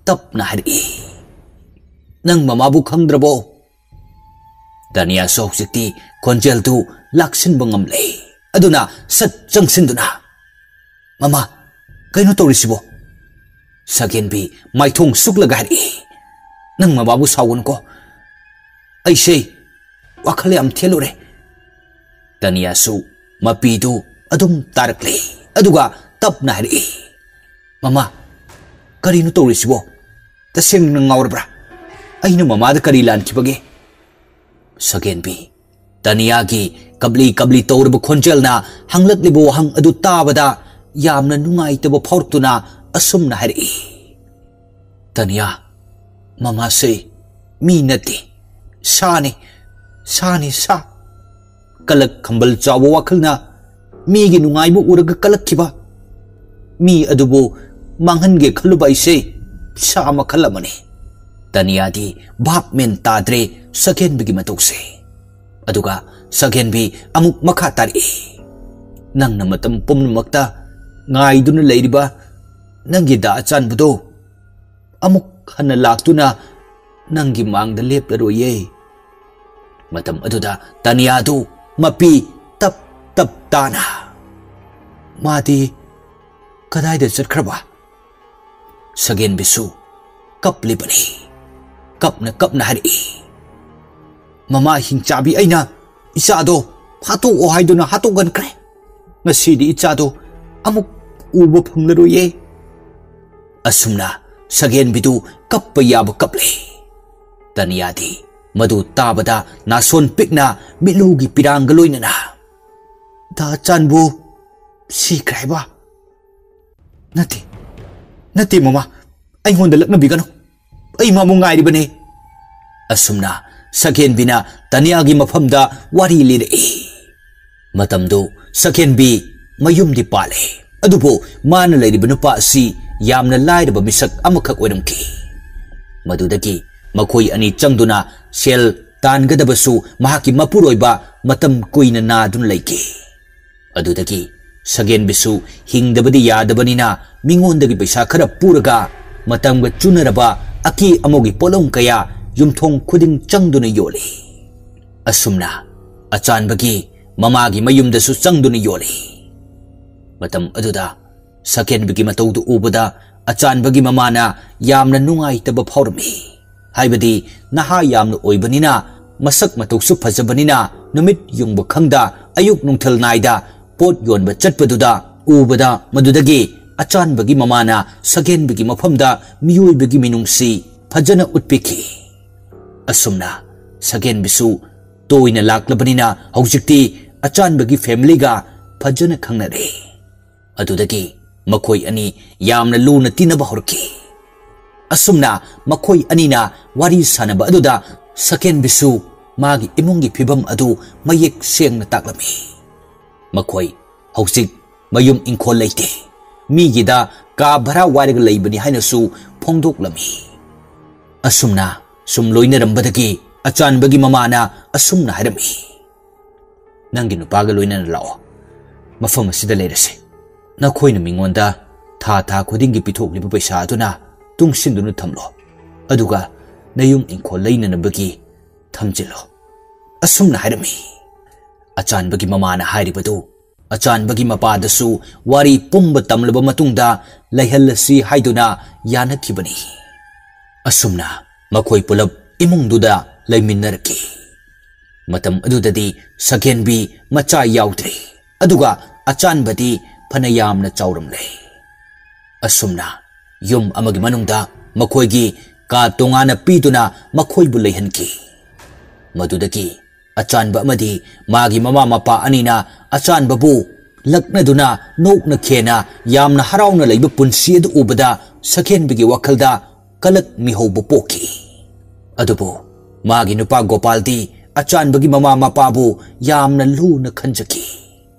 ꯇꯞꯅ ꯍꯥꯏꯔꯛꯏ, "ꯅꯪ ꯃꯃꯥꯕꯨ ꯈꯪꯗ꯭ꯔꯕꯣ?" ꯗꯥꯅꯤꯌꯥꯁꯨ ꯍꯧꯖꯤꯛꯇꯤ ꯈꯣꯟꯖꯦꯜꯗꯨ ꯂꯥꯛꯁꯤꯟꯕ ꯉꯝꯂꯦ꯫ ꯑꯗꯨꯅ ꯁꯠ ꯆꯪꯁꯤꯟꯗꯨꯅ, "ꯃꯃꯥ, ꯀꯩꯅꯣ ꯇꯧꯔꯤꯁꯤꯕꯣ?" ꯁꯒꯦꯟꯕꯤ ꯃꯥꯏꯊꯣꯡ ꯁꯨꯛꯂꯒ ꯍꯥꯏꯔꯛꯏ, "ꯅꯪ ꯃꯃꯥꯕꯨ ꯁꯥꯎꯒꯅꯨꯀꯣ꯫ ꯑꯩꯁꯦ ꯋꯥꯈꯜ ꯌꯥꯝ ꯊꯦꯜꯂꯨꯔꯦ꯫" ꯗꯥꯅꯤꯌꯥꯁꯨ ꯃꯄꯤꯗꯨ ꯑꯗꯨꯝ ꯇꯥꯔꯛꯂꯦ꯫ ꯑꯗꯨꯒ ꯇꯞꯅ ꯍꯥꯏꯔꯛꯏ, "ꯃꯃꯥ, ꯀꯔꯤꯅꯣ ꯇꯧꯔꯤꯁꯤꯕꯣ? ꯇꯁꯦꯡꯅ ꯉꯥꯎꯔꯕ꯭ꯔꯥ? ꯑꯩꯅ ꯃꯃꯥꯗ ꯀꯔꯤ ꯂꯥꯟꯈꯤꯕꯒꯦ?" ꯁꯒꯦꯟꯕꯤ ꯇꯅꯤꯌꯥꯒꯤ ꯀꯞꯂꯤ ꯀꯞꯂꯤ ꯇꯧꯔꯕ ꯈꯣꯟꯖꯦꯜꯅ ꯍꯪꯂꯛꯂꯤꯕ ꯋꯥꯍꯪ ꯑꯗꯨ ꯇꯥꯕꯗ ꯌꯥꯝꯅ ꯅꯨꯡꯉꯥꯏꯇꯕ ꯐꯥꯎꯔꯛꯇꯨꯅ ꯑꯁꯨꯝꯅ ꯍꯥꯏꯔꯛꯏ, "ꯇꯅꯤꯌꯥ, ꯃꯃꯥꯁꯦ ꯃꯤ ꯅꯠꯇꯦ, ꯁꯥꯅꯤ, ꯁꯥꯅꯤ, ꯁꯥ꯫ ꯀꯂꯛ ꯈꯝꯕꯜ ꯆꯥꯎꯕ ꯋꯥꯈꯜꯅ ꯃꯤꯒꯤ ꯅꯨꯡꯉꯥꯏꯕ ꯎꯔꯒ ꯀꯂꯛꯈꯤꯕ, ꯃꯤ ꯑꯗꯨꯕꯨ ꯃꯥꯡꯍꯟꯒꯦ ꯈꯜꯂꯨꯕ ꯍꯥꯏꯁꯦ ꯁꯥ ꯃꯈꯜ ꯑꯃꯅꯤ꯫ ꯇꯅꯤꯌꯥꯗꯤ ꯚꯥꯞ ꯃꯦꯟ ꯇꯥꯗ꯭ꯔꯦ ꯁꯒꯦꯟꯕꯤꯒꯤ ꯃꯇꯧꯁꯦ꯫ ꯑꯗꯨꯒ ꯁꯒꯦꯟꯕꯤ ꯑꯃꯨꯛ ꯃꯈꯥ ꯇꯥꯔꯛꯏ, "ꯅꯪꯅ ꯃꯇꯝ ꯄꯨꯝꯅꯃꯛꯇ ꯉꯥꯏꯗꯨꯅ ꯂꯩꯔꯤꯕ ꯅꯪꯒꯤ ꯗꯥ ꯑꯆꯥꯟꯕꯗꯣ ꯑꯃꯨꯛ ꯍꯟꯅ ꯂꯥꯛꯇꯨꯅ ꯅꯪꯒꯤ ꯃꯥꯡꯗ ꯂꯦꯞꯂꯔꯣꯏꯌꯦ"꯫ ꯃꯇꯝ ꯑꯗꯨꯗ ꯇꯅꯤꯌꯥꯗꯨ ꯃꯄꯤ ꯇꯞ ꯇꯞ ꯇꯥꯅ, "ꯃꯥꯗꯤ ꯀꯗꯥꯏꯗ ꯆꯠꯈ꯭ꯔꯕ?" ꯁꯒꯦꯟꯕꯤꯁꯨ ꯀꯞꯂꯤꯕꯅꯤ꯫ ꯀꯞꯅ ꯀꯞꯅ ꯍꯥꯏꯔꯛꯏ, "ꯃꯃꯥ ꯍꯤꯡꯆꯥꯕꯤ, ꯑꯩꯅ ꯏꯆꯥꯗꯣ ꯍꯥꯠꯇꯣꯛꯑꯣ ꯍꯥꯏꯗꯨꯅ ꯍꯥꯠꯇꯣꯛꯍꯟꯈ꯭ꯔꯦ꯫ ꯉꯁꯤꯗꯤ ꯏꯆꯥꯗꯣ ꯑꯃꯨꯛ ꯎꯕ ꯐꯪꯂꯔꯣꯏꯌꯦ"꯫ ꯑꯁꯨꯝꯅ ꯁꯒꯦꯟꯕꯤꯗꯨ ꯀꯞꯄ ꯌꯥꯕ ꯀꯞꯂꯦ꯫ ꯇꯅꯤꯌꯥꯗꯤ ꯃꯗꯨ ꯇꯥꯕꯗ ꯅꯥꯁꯣꯟ ꯄꯤꯛꯅ ꯃꯤꯠꯂꯨꯒꯤ ꯄꯤꯔꯥꯡꯒ ꯂꯣꯏꯅꯅ, "ꯗꯥ ꯆꯥꯟꯕꯨ ꯁꯤꯈ꯭ꯔꯦ ꯍꯥꯏꯕ?" "ꯅꯠꯇꯦ, ꯅꯠꯇꯦ ꯃꯃꯥ, ꯑꯩꯉꯣꯟꯗ ꯂꯛꯅꯕꯤꯒꯅꯨ, ꯑꯩ ꯃꯥꯕꯨ ꯉꯥꯏꯔꯤꯕꯅꯦ"꯫ ꯑꯁꯨꯝꯅ ꯁꯒꯦꯟꯕꯤꯅ ꯇꯅꯤꯌꯥꯒꯤ ꯃꯐꯝꯗ ꯋꯥꯔꯤ ꯂꯤꯔꯛꯏ꯫ ꯃꯇꯝꯗꯨ ꯁꯒꯦꯟꯕꯤ ꯃꯌꯨꯝꯗꯤ ꯄꯥꯜꯂꯦ, ꯑꯗꯨꯕꯨ ꯃꯥꯅ ꯂꯩꯔꯤꯕ ꯅꯨꯄꯥ ꯑꯁꯤ ꯌꯥꯝꯅ ꯂꯥꯏꯔꯕ ꯃꯤꯁꯛ ꯑꯃꯈꯛ ꯑꯣꯏꯔꯝꯈꯤ꯫ ꯃꯗꯨꯗꯒꯤ ꯃꯈꯣꯏ ꯑꯅꯤ ꯆꯪꯗꯨꯅ ꯁꯦꯜ ꯇꯥꯟꯒꯗꯕꯁꯨ ꯃꯍꯥꯛꯀꯤ ꯃꯄꯨꯔꯣꯏꯕ ꯃꯇꯝ ꯀꯨꯏꯅ ꯅꯥꯗꯨꯅ ꯂꯩꯈꯤ꯫ ꯑꯗꯨꯗꯒꯤ ꯁꯒꯦꯟꯕꯤꯁꯨ ꯍꯤꯡꯗꯕꯗꯤ ꯌꯥꯗꯕꯅꯤꯅ ꯃꯤꯉꯣꯟꯗꯒꯤ ꯄꯩꯁꯥ ꯈꯔ ꯄꯨꯔꯒ ꯃꯇꯝꯒ ꯆꯨꯅꯔꯕ ꯑꯀꯦ ꯑꯃꯧꯒꯤ ꯄꯣꯠꯂꯝ ꯀꯌꯥ ꯌꯨꯝꯊꯣꯡ ꯈꯨꯗꯤꯡ ꯆꯪꯗꯨꯅ ꯌꯣꯜꯂꯤ꯫ ꯑꯁꯨꯝꯅ ꯑꯆꯥꯟꯕꯒꯤ ꯃꯃꯥꯒꯤ ꯃꯌꯨꯝꯗꯁꯨ ꯆꯪꯗꯨꯅ ꯌꯣꯜꯂꯤ꯫ ꯃꯇꯝ ꯑꯗꯨꯗ ꯁꯒꯦꯟꯕꯤꯒꯤ ꯃꯇꯧꯗꯨ ꯎꯕꯗ ꯑꯆꯥꯟꯕꯒꯤ ꯃꯃꯥꯅ ꯌꯥꯝꯅ ꯅꯨꯡꯉꯥꯏꯇꯕ ꯐꯥꯎꯔꯝꯃꯤ꯫ ꯍꯥꯏꯕꯗꯤ ꯅꯍꯥ ꯌꯥꯝꯅ ꯑꯣꯏꯕꯅꯤꯅ, ꯃꯁꯛ ꯃꯇꯧꯁꯨ ꯐꯖꯕꯅꯤꯅ, ꯅꯨꯃꯤꯠ ꯌꯨꯡꯕ ꯈꯪꯗ ꯑꯌꯨꯛ ꯅꯨꯡꯊꯤꯜ ꯅꯥꯏꯗ ꯄꯣꯠ ꯌꯣꯟꯕ ꯆꯠꯄꯗꯨꯗ ꯎꯕꯗ ꯃꯗꯨꯗꯒꯤ ꯑꯆꯥꯟꯕꯒꯤ ꯃꯃꯥꯅ ꯁꯒꯦꯟꯕꯤꯒꯤ ꯃꯐꯝꯗ ꯃꯤꯑꯣꯏꯕꯒꯤ ꯃꯤꯅꯨꯡꯁꯤ ꯐꯖꯅ ꯎꯠꯄꯤꯈꯤ꯫ ꯑꯁꯨꯝꯅ ꯁꯒꯦꯟꯕꯤꯁꯨ ꯇꯣꯏꯅ ꯂꯥꯛꯂꯕꯅꯤꯅ ꯍꯧꯖꯤꯛꯇꯤ ꯑꯆꯥꯟꯕꯒꯤ ꯐꯦꯃꯤꯂꯤꯒ ꯐꯖꯅ ꯈꯪꯅꯔꯦ꯫ ꯑꯗꯨꯗꯒꯤ ꯃꯈꯣꯏ ꯑꯅꯤ ꯌꯥꯝꯅ ꯂꯨꯅ ꯇꯤꯟꯅꯕ ꯍꯧꯔꯛꯈꯤ꯫ ꯑꯁꯨꯝꯅ ꯃꯈꯣꯏ ꯑꯅꯤꯅ ꯋꯥꯔꯤ ꯁꯥꯟꯅꯕ ꯑꯗꯨꯗ ꯁꯒꯦꯟꯕꯤꯁꯨ ꯃꯥꯒꯤ ꯏꯃꯨꯡꯒꯤ ꯐꯤꯕꯝ ꯑꯗꯨ ꯃꯌꯦꯛ ꯁꯦꯡꯅ ꯇꯥꯛꯂꯝꯃꯤ꯫ ꯃꯈꯣꯏ ꯍꯧꯖꯤꯛ ꯃꯌꯨꯝ ꯏꯪꯈꯣꯜ ꯂꯩꯇꯦ꯫ ꯃꯤꯒꯤꯗ ꯀꯥ ꯚꯔꯥ ꯋꯥꯏꯔꯒ ꯂꯩꯕꯅꯤ ꯍꯥꯏꯅꯁꯨ ꯐꯣꯡꯗꯣꯛꯂꯝꯃꯤ꯫ ꯑꯁꯨꯝꯅ ꯁꯨꯝ ꯂꯣꯏꯅꯔꯝꯕꯗꯒꯤ ꯑꯆꯥꯟꯕꯒꯤ ꯃꯃꯥꯅ ꯑꯁꯨꯝꯅ ꯍꯥꯏꯔꯝꯃꯤ, "ꯅꯪꯒꯤ ꯅꯨꯄꯥꯒ ꯂꯣꯏꯅꯅ ꯂꯥꯛꯑꯣ, ꯃꯐꯝ ꯑꯁꯤꯗ ꯂꯩꯔꯁꯤ꯫ ꯅꯈꯣꯏꯅ ꯃꯤꯉꯣꯟꯗ ꯊꯥ ꯊꯥ ꯈꯨꯗꯤꯡꯒꯤ ꯄꯤꯊꯣꯛꯂꯤꯕ ꯄꯩꯁꯥ ꯑꯗꯨꯅ ꯇꯨꯡꯁꯤꯟꯗꯨꯅ ꯊꯝꯂꯣ, ꯑꯗꯨꯒ ꯅꯌꯨꯝ ꯏꯪꯈꯣꯜ ꯂꯩꯅꯅꯕꯒꯤ ꯊꯝꯖꯤꯜꯂꯣ"꯫ ꯑꯁꯨꯝꯅ ꯍꯥꯏꯔꯝꯃꯤ꯫ ꯑꯆꯥꯟꯕꯒꯤ ꯃꯃꯥꯅ ꯍꯥꯏꯔꯤꯕꯗꯨ ꯑꯆꯥꯟꯕꯒꯤ ꯃꯄꯥꯗꯁꯨ ꯋꯥꯔꯤ ꯄꯨꯝꯕ ꯇꯝꯂꯕ ꯃꯇꯨꯡꯗ ꯂꯩꯍꯜꯂꯁꯤ ꯍꯥꯏꯗꯨꯅ ꯌꯥꯅꯈꯤꯕꯅꯤ꯫ ꯑꯁꯨꯝꯅ ꯃꯈꯣꯏ ꯄꯨꯂꯞ ꯏꯃꯨꯡꯗꯨꯗ ꯂꯩꯃꯤꯟꯅꯔꯛꯈꯤ꯫ ꯃꯇꯝ ꯑꯗꯨꯗꯗꯤ ꯁꯀꯦꯟꯕꯤ ꯃꯆꯥ ꯌꯥꯎꯗ꯭ꯔꯤ, ꯑꯗꯨꯒ ꯑꯆꯥꯟꯕꯗꯤ ꯐꯅ ꯌꯥꯝꯅ ꯆꯥꯎꯔꯝꯂꯦ꯫ ꯑꯁꯨꯝꯅ ꯌꯨꯝ ꯑꯃꯒꯤ ꯃꯅꯨꯡꯗ ꯃꯈꯣꯏꯒꯤ ꯀꯥ ꯇꯣꯉꯥꯟꯅ ꯄꯤꯗꯨꯅ ꯃꯈꯣꯏꯕꯨ ꯂꯩꯍꯟꯈꯤ꯫ ꯃꯗꯨꯗꯒꯤ ꯑꯆꯥꯟꯕ ꯑꯃꯗꯤ ꯃꯥꯒꯤ ꯃꯃꯥ ꯃꯄꯥ ꯑꯅꯤꯅ ꯑꯆꯥꯟꯕꯕꯨ ꯂꯛꯅꯗꯨꯅ ꯅꯣꯛꯅ ꯈꯦꯅ ꯌꯥꯝꯅ ꯍꯔꯥꯎꯅ ꯂꯩꯕ ꯄꯨꯟꯁꯤ ꯑꯗꯨ ꯎꯕꯗ ꯁꯀꯦꯟꯕꯤꯒꯤ ꯋꯥꯈꯜꯗ ꯀꯂꯛ ꯃꯤꯍꯧꯕ ꯄꯣꯛꯈꯤ꯫ ꯑꯗꯨꯕꯨ ꯃꯥꯒꯤ ꯅꯨꯄꯥ ꯒꯣꯄꯥꯜꯗꯤ ꯑꯆꯥꯟꯕꯒꯤ ꯃꯃꯥ ꯃꯄꯥꯕꯨ ꯌꯥꯝꯅ ꯂꯨꯅ ꯈꯟꯖꯈꯤ꯫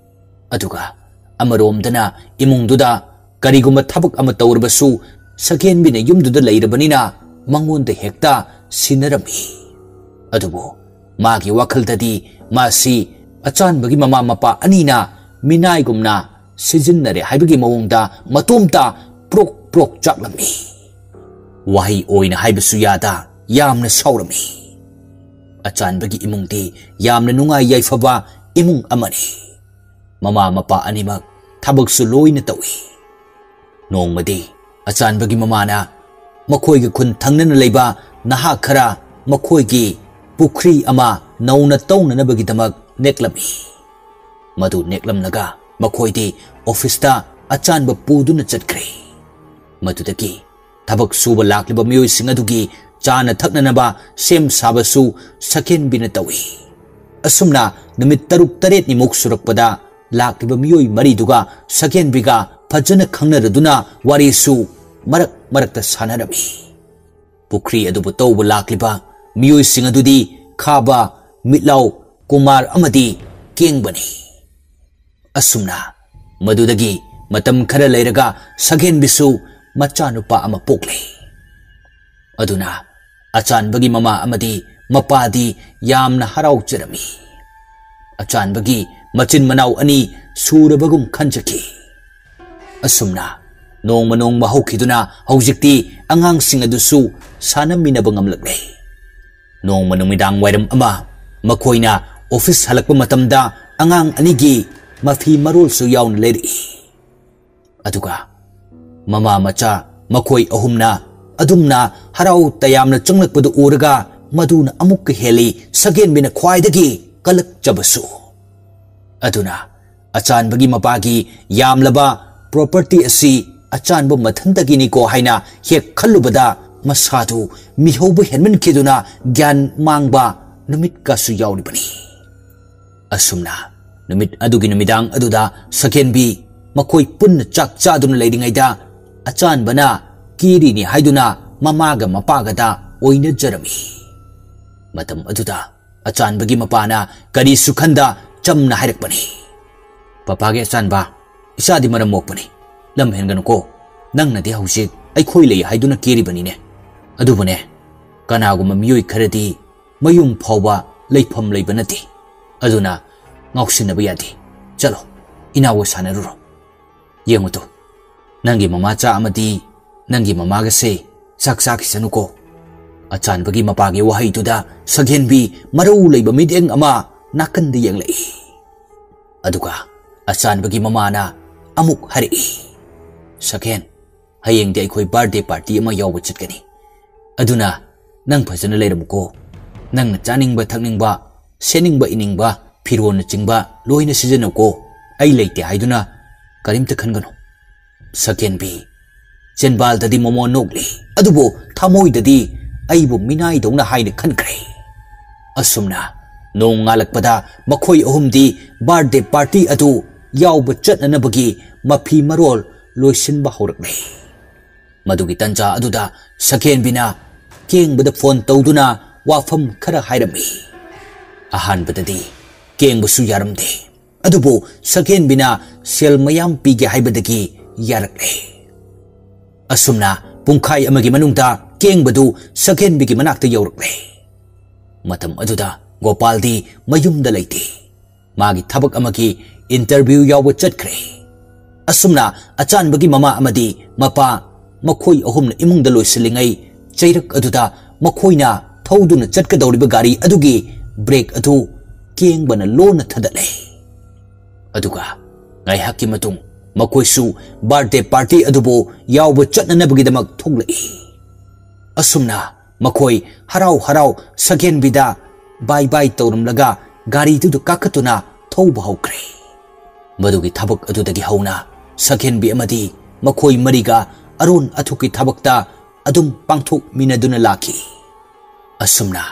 ꯑꯗꯨꯒ ꯑꯃꯔꯣꯝꯗꯅ ꯏꯃꯨꯡꯗꯨꯗ ꯀꯔꯤꯒꯨꯝꯕ ꯊꯕꯛ ꯑꯃ ꯇꯧꯔꯕꯁꯨ ꯁꯀꯦꯟꯕꯤꯅ ꯌꯨꯝꯗꯨꯗ ꯂꯩꯔꯕꯅꯤꯅ ꯃꯉꯣꯟꯗ ꯍꯦꯛꯇ ꯁꯤꯟꯅꯔꯝꯃꯤ꯫ ꯑꯗꯨꯕꯨ ꯃꯥꯒꯤ ꯋꯥꯈꯜꯗꯗꯤ ꯃꯥꯁꯤ ꯑꯆꯥꯟꯕꯒꯤ ꯃꯃꯥ ꯃꯄꯥ ꯑꯅꯤꯅ ꯃꯤꯅꯥꯏꯒꯨꯝꯅ ꯁꯤꯖꯤꯟꯅꯔꯦ ꯍꯥꯏꯕꯒꯤ ꯃꯑꯣꯡꯗ ꯃꯇꯣꯝꯇ ꯄ꯭ꯔꯣꯛ ꯄ꯭ꯔꯣꯛ ꯆꯥꯛꯂꯝꯃꯤ꯫ ꯋꯥꯍꯩ ꯑꯣꯏꯅ ꯍꯥꯏꯕꯁꯨ ꯌꯥꯗ ꯌꯥꯝꯅ ꯁꯥꯎꯔꯝꯃꯤ꯫ ꯑꯆꯥꯟꯕꯒꯤ ꯏꯃꯨꯡꯗꯤ ꯌꯥꯝꯅ ꯅꯨꯡꯉꯥꯏ ꯌꯥꯏꯐꯕ ꯏꯃꯨꯡ ꯑꯃꯅꯤ꯫ ꯃꯃꯥ ꯃꯄꯥ ꯑꯅꯤꯃꯛ ꯊꯕꯛꯁꯨ ꯂꯣꯏꯅ ꯇꯧꯏ꯫ ꯅꯣꯡꯃꯗꯤ ꯑꯆꯥꯟꯕꯒꯤ ꯃꯃꯥꯅ ꯃꯈꯣꯏꯒꯤ ꯈꯨꯟ ꯊꯪꯅꯅ ꯂꯩꯕ ꯅꯍꯥ ꯈꯔ ꯃꯈꯣꯏꯒꯤ ꯄꯨꯈ꯭ꯔꯤ ꯑꯃ ꯅꯧꯅ ꯇꯧꯅꯅꯕꯒꯤꯗꯃꯛ ꯅꯦꯛꯂꯝꯃꯤ꯫ ꯃꯗꯨ ꯅꯦꯛꯂꯝꯂꯒ ꯃꯈꯣꯏꯗꯤ ꯑꯣꯐꯤꯁꯇ ꯑꯆꯥꯟꯕ ꯄꯨꯗꯨꯅ ꯆꯠꯈ꯭ꯔꯦ꯫ ꯃꯗꯨꯗꯒꯤ ꯊꯕꯛ ꯁꯨꯕ ꯂꯥꯛꯂꯤꯕ ꯃꯤꯑꯣꯏꯁꯤꯡ ꯑꯗꯨꯒꯤ ꯆꯥꯅ ꯊꯛꯅꯅꯕ ꯁꯦꯝ ꯁꯥꯕꯁꯨ ꯁꯀꯦꯟꯕꯤꯅ ꯇꯧꯏ꯫ ꯑꯁꯨꯝꯅ ꯅꯨꯃꯤꯠ ꯇꯔꯨꯛ ꯇꯔꯦꯠꯅꯤꯃꯨꯛ ꯁꯨꯔꯛꯄꯗ ꯂꯥꯛꯂꯤꯕ ꯃꯤꯑꯣꯏ ꯃꯔꯤꯗꯨꯒ ꯁꯀꯦꯟꯕꯤꯒ ꯐꯖꯅ ꯈꯪꯅꯔꯗꯨꯅ ꯋꯥꯔꯤꯁꯨ ꯃꯔꯛ ꯃꯔꯛꯇ ꯁꯥꯟꯅꯔꯝꯃꯤ꯫ ꯄꯨꯈ꯭ꯔꯤ ꯑꯗꯨꯕꯨ ꯇꯧꯕ ꯂꯥꯛꯂꯤꯕ ꯃꯤꯑꯣꯏꯁꯤꯡ ꯑꯗꯨꯗꯤ ꯈꯥꯕ, ꯃꯤꯠꯂꯥꯎ, ꯀꯨꯃꯥꯔ ꯑꯃꯗꯤ ꯀꯦꯡꯕꯅꯤ꯫ ꯑꯁꯨꯝꯅ ꯃꯗꯨꯗꯒꯤ ꯃꯇꯝ ꯈꯔ ꯂꯩꯔꯒ ꯁꯒꯦꯟꯕꯤꯁꯨ ꯃꯆꯥꯅꯨꯄꯥ ꯑꯃ ꯄꯣꯛꯂꯦ꯫ ꯑꯗꯨꯅ ꯑꯆꯥꯟꯕꯒꯤ ꯃꯃꯥ ꯑꯃꯗꯤ ꯃꯄꯥꯗꯤ ꯌꯥꯝꯅ ꯍꯔꯥꯎꯖꯔꯝꯃꯤ꯫ ꯑꯆꯥꯟꯕꯒꯤ ꯃꯆꯤꯟ ꯃꯅꯥꯎ ꯑꯅꯤ ꯁꯨꯔꯕꯒꯨꯝ ꯈꯟꯖꯈꯤ꯫ ꯑꯁꯨꯝꯅ ꯅꯣꯡꯃ ꯅꯣꯡꯃ ꯍꯧꯈꯤꯗꯨꯅ ꯍꯧꯖꯤꯛꯇꯤ ꯑꯉꯥꯡꯁꯤꯡ ꯑꯗꯨꯁꯨ ꯁꯥꯟꯅꯃꯤꯟꯅꯕ ꯉꯝꯂꯛꯂꯦ꯫ ꯅꯣꯡꯃ ꯅꯨꯃꯤꯗꯥꯡ ꯋꯥꯏꯔꯝ ꯑꯃ ꯃꯈꯣꯏꯅ ꯑꯣꯐꯤꯁ ꯍꯜꯂꯛꯄ ꯃꯇꯝꯗ ꯑꯉꯥꯡ ꯑꯅꯤꯒꯤ ꯃꯐꯤ ꯃꯔꯣꯜꯁꯨ ꯌꯥꯎꯅ ꯂꯩꯔꯛꯏ꯫ ꯑꯗꯨꯒ ꯃꯃꯥ ꯃꯆꯥ ꯃꯈꯣꯏ ꯑꯍꯨꯝꯅ ꯑꯗꯨꯝꯅ ꯍꯔꯥꯎ ꯇꯌꯥꯝꯅ ꯆꯪꯂꯛꯄꯗꯨ ꯎꯔꯒ ꯃꯗꯨꯅ ꯑꯃꯨꯛꯀ ꯍꯦꯜꯂꯤ ꯁꯒꯦꯟꯕꯤꯅ ꯈ꯭ꯋꯥꯏꯗꯒꯤ ꯀꯜꯂꯛꯆꯕꯁꯨ꯫ ꯑꯗꯨꯅ ꯑꯆꯥꯟꯕꯒꯤ ꯃꯄꯥꯒꯤ ꯌꯥꯝꯂꯕ ꯄ꯭ꯔꯣꯄꯔꯇꯤ ꯑꯁꯤ ꯑꯆꯥꯟꯕ ꯃꯊꯟꯇꯒꯤꯅꯤꯀꯣ ꯍꯥꯏꯅ ꯍꯦꯛ ꯈꯜꯂꯨꯕꯗ ꯃꯁꯥꯗꯨ ꯃꯤꯍꯧꯕ ꯍꯦꯟꯃꯟꯈꯤꯗꯨꯅ ꯒ꯭ꯌꯥꯟ ꯃꯥꯡꯕ ꯅꯨꯃꯤꯠꯀꯁꯨ ꯌꯥꯎꯔꯤꯕꯅꯤ꯫ ꯑꯁꯨꯝꯅ ꯅꯨꯃꯤꯠ ꯑꯗꯨꯒꯤ ꯅꯨꯃꯤꯗꯥꯡ ꯑꯗꯨꯗ ꯁꯒꯦꯟꯕꯤ ꯃꯈꯣꯏ ꯄꯨꯟꯅ ꯆꯥꯛ ꯆꯥꯗꯨꯅ ꯂꯩꯔꯤꯉꯩꯗ ꯑꯆꯥꯟꯕꯅ ꯀꯦꯔꯤꯅꯤ ꯍꯥꯏꯗꯨꯅ ꯃꯃꯥꯒ ꯃꯄꯥꯒꯗ ꯑꯣꯏꯅꯖꯔꯝꯃꯤ꯫ ꯃꯇꯝ ꯑꯗꯨꯗ ꯑꯆꯥꯟꯕꯒꯤ ꯃꯄꯥꯅ ꯀꯔꯤꯁꯨ ꯈꯟꯗ ꯆꯝꯅ ꯍꯥꯏꯔꯛꯄꯅꯤ, "ꯄꯄꯥꯒꯤ ꯑꯆꯥꯟꯕ, ꯏꯆꯥꯗꯤ ꯃꯔꯝ ꯃꯣꯛꯄꯅꯤ, ꯂꯝ ꯍꯦꯟꯒꯅꯨꯀꯣ꯫ ꯅꯪꯅꯗꯤ ꯍꯧꯖꯤꯛ ꯑꯩꯈꯣꯏ ꯂꯩ ꯍꯥꯏꯗꯨꯅ ꯀꯦꯔꯤꯕꯅꯤꯅꯦ꯫ ꯑꯗꯨꯕꯨꯅꯦ, ꯀꯅꯥꯒꯨꯝꯕ ꯃꯤꯑꯣꯏ ꯈꯔꯗꯤ ꯃꯌꯨꯝ ꯐꯥꯎꯕ ꯂꯩꯐꯝ ꯂꯩꯕ ꯅꯠꯇꯦ꯫ ꯑꯗꯨꯅ ꯉꯥꯎꯁꯤꯟꯅꯕ ꯌꯥꯗꯦ꯫ ꯆꯠꯂꯣ, ꯏꯅꯥꯎꯒ ꯁꯥꯟꯅꯔꯨꯔꯣ꯫ ꯌꯦꯡꯉꯨ ꯇꯨ, ꯅꯪꯒꯤ ꯃꯃꯥꯆꯥ ꯑꯃꯗꯤ ꯅꯪꯒꯤ ꯃꯃꯥꯒꯁꯦ ꯆꯥꯛ ꯆꯥꯈꯤꯁꯅꯨꯀꯣ꯫" ꯑꯆꯥꯟꯕꯒꯤ ꯃꯄꯥꯒꯤ ꯋꯥꯍꯩꯗꯨꯗ ꯁꯒꯦꯟꯕꯤ ꯃꯔꯧ ꯂꯩꯕ ꯃꯤꯠꯌꯦꯡ ꯑꯃ ꯅꯥꯀꯟꯗ ꯌꯦꯡꯂꯛꯏ꯫ ꯑꯗꯨꯒ ꯑꯆꯥꯟꯕꯒꯤ ꯃꯃꯥꯅ ꯑꯃꯨꯛ ꯍꯥꯏꯔꯛꯏ, "ꯁꯒꯦꯟ, ꯍꯌꯦꯡꯗꯤ ꯑꯩꯈꯣꯏ ꯕꯥꯔꯗꯦ ꯄꯥꯔꯇꯤ ꯑꯃ ꯌꯥꯎꯕ ꯆꯠꯀꯅꯤ꯫ ꯑꯗꯨꯅ ꯅꯪ ꯐꯖꯅ ꯂꯩꯔꯝꯃꯨꯀꯣ꯫ ꯅꯪꯅ ꯆꯥꯅꯤꯡꯕ, ꯊꯛꯅꯤꯡꯕ, ꯁꯦꯠꯅꯤꯡꯕ, ꯏꯅꯤꯡꯕ, ꯐꯤꯔꯣꯜꯅꯆꯤꯡꯕ ꯂꯣꯏꯅ ꯁꯤꯖꯤꯟꯅꯧꯀꯣ꯫ ꯑꯩ ꯂꯩꯇꯦ ꯍꯥꯏꯗꯨꯅ ꯀꯔꯤꯝꯇ ꯈꯟꯒꯅꯨ꯫" ꯁꯀꯦꯟꯕꯤ ꯆꯦꯟꯕꯥꯜꯗꯗꯤ ꯃꯣꯃꯣꯟ ꯅꯣꯛꯂꯤ, ꯑꯗꯨꯕꯨ ꯊꯃꯣꯏꯗꯗꯤ ꯑꯩꯕꯨ ꯃꯤꯅꯥꯏꯗꯧꯅ ꯍꯥꯏꯅ ꯈꯟꯈ꯭ꯔꯦ꯫ ꯑꯁꯨꯝꯅ ꯅꯣꯡ ꯉꯥꯜꯂꯛꯄꯗ ꯃꯈꯣꯏ ꯑꯍꯨꯝꯗꯤ ꯕꯥꯔꯗꯦ ꯄꯥꯔꯇꯤ ꯑꯗꯨ ꯌꯥꯎꯕ ꯆꯠꯅꯅꯕꯒꯤ ꯃꯐꯤ ꯃꯔꯣꯜ ꯂꯣꯏꯁꯤꯟꯕ ꯍꯧꯔꯛꯂꯦ꯫ ꯃꯗꯨꯒꯤ ꯇꯟꯖꯥ ꯑꯗꯨꯗ ꯁꯀꯦꯟꯕꯤꯅ ꯀꯦꯡꯕꯗ ꯐꯣꯟ ꯇꯧꯗꯨꯅ ꯋꯥꯐꯝ ꯈꯔ ꯍꯥꯏꯔꯝꯃꯤ꯫ ꯑꯍꯥꯟꯕꯗꯗꯤ ꯀꯦꯡꯕꯁꯨ ꯌꯥꯔꯝꯗꯦ꯫ ꯑꯗꯨꯕꯨ ꯁꯛꯍꯦꯟꯕꯤꯅ ꯁꯦꯜ ꯃꯌꯥꯝ ꯄꯤꯒꯦ ꯍꯥꯏꯕꯗꯒꯤ ꯌꯥꯔꯛꯂꯦ꯫ ꯑꯁꯨꯝꯅ ꯄꯨꯡꯈꯥꯏ ꯑꯃꯒꯤ ꯃꯅꯨꯡꯗ ꯀꯦꯡꯕꯗꯨ ꯁꯛꯍꯦꯟꯕꯤꯒꯤ ꯃꯅꯥꯛꯇ ꯌꯧꯔꯛꯂꯦ꯫ ꯃꯇꯝ ꯑꯗꯨꯗ ꯒꯣꯄꯥꯜꯗꯤ ꯃꯌꯨꯝꯗ ꯂꯩꯇꯦ꯫ ꯃꯥꯒꯤ ꯊꯕꯛ ꯑꯃꯒꯤ interview ꯌꯥꯎꯕ ꯆꯠꯈ꯭ꯔꯦ꯫ ꯑꯁꯨꯝꯅ ꯑꯆꯥꯟꯕꯒꯤ ꯃꯃꯥ ꯑꯃꯗꯤ ꯃꯄꯥ ꯃꯈꯣꯏ ꯑꯍꯨꯝꯅ ꯏꯃꯨꯡꯗ ꯂꯣꯏꯁꯤꯜꯂꯤꯉꯩ, ꯆꯩꯔꯛ ꯑꯗꯨꯗ ꯃꯈꯣꯏꯅ ꯊꯧꯗꯨꯅ ꯆꯠꯀꯗꯧꯔꯤꯕ ꯒꯥꯔꯤ ꯑꯗꯨꯒꯤ brake ꯑꯗꯨ ꯀꯦꯡꯕꯅ ꯂꯣꯟꯅ ꯊꯗꯠꯂꯦ꯫ ꯑꯗꯨꯒ ꯉꯥꯏꯍꯥꯛꯀꯤ ꯃꯇꯨꯡ ꯃꯈꯣꯏꯁꯨ birthday party ꯑꯗꯨꯕꯨ ꯌꯥꯎꯕ ꯆꯠꯅꯅꯕꯒꯤꯗꯃꯛ ꯊꯣꯛꯂꯛꯏ꯫ ꯑꯁꯨꯝꯅ ꯃꯈꯣꯏ ꯍꯔꯥꯎ ꯍꯔꯥꯎ ꯁꯛꯍꯦꯟꯕꯤꯗ bye bye ꯇꯧꯔꯝꯂꯒ ꯒꯥꯔꯤꯗꯨꯗ ꯀꯥꯈꯠꯇꯨꯅ ꯊꯧꯕ ꯍꯧꯈ꯭ꯔꯦ꯫ ꯃꯗꯨꯒꯤ ꯊꯕꯛ ꯑꯗꯨꯗꯒꯤ ꯍꯧꯅ ꯁꯛꯍꯦꯟꯕꯤ ꯑꯃꯗꯤ ꯃꯈꯣꯏ ꯃꯔꯤꯒ ꯑꯔꯣꯟ ꯑꯊꯨꯞꯀꯤ ꯊꯕꯛꯇ ꯑꯗꯨꯝ ꯄꯥꯡꯊꯣꯛꯃꯤꯟꯅꯗꯨꯅ ꯂꯥꯛꯈꯤ꯫ ꯑꯁꯨꯝꯅ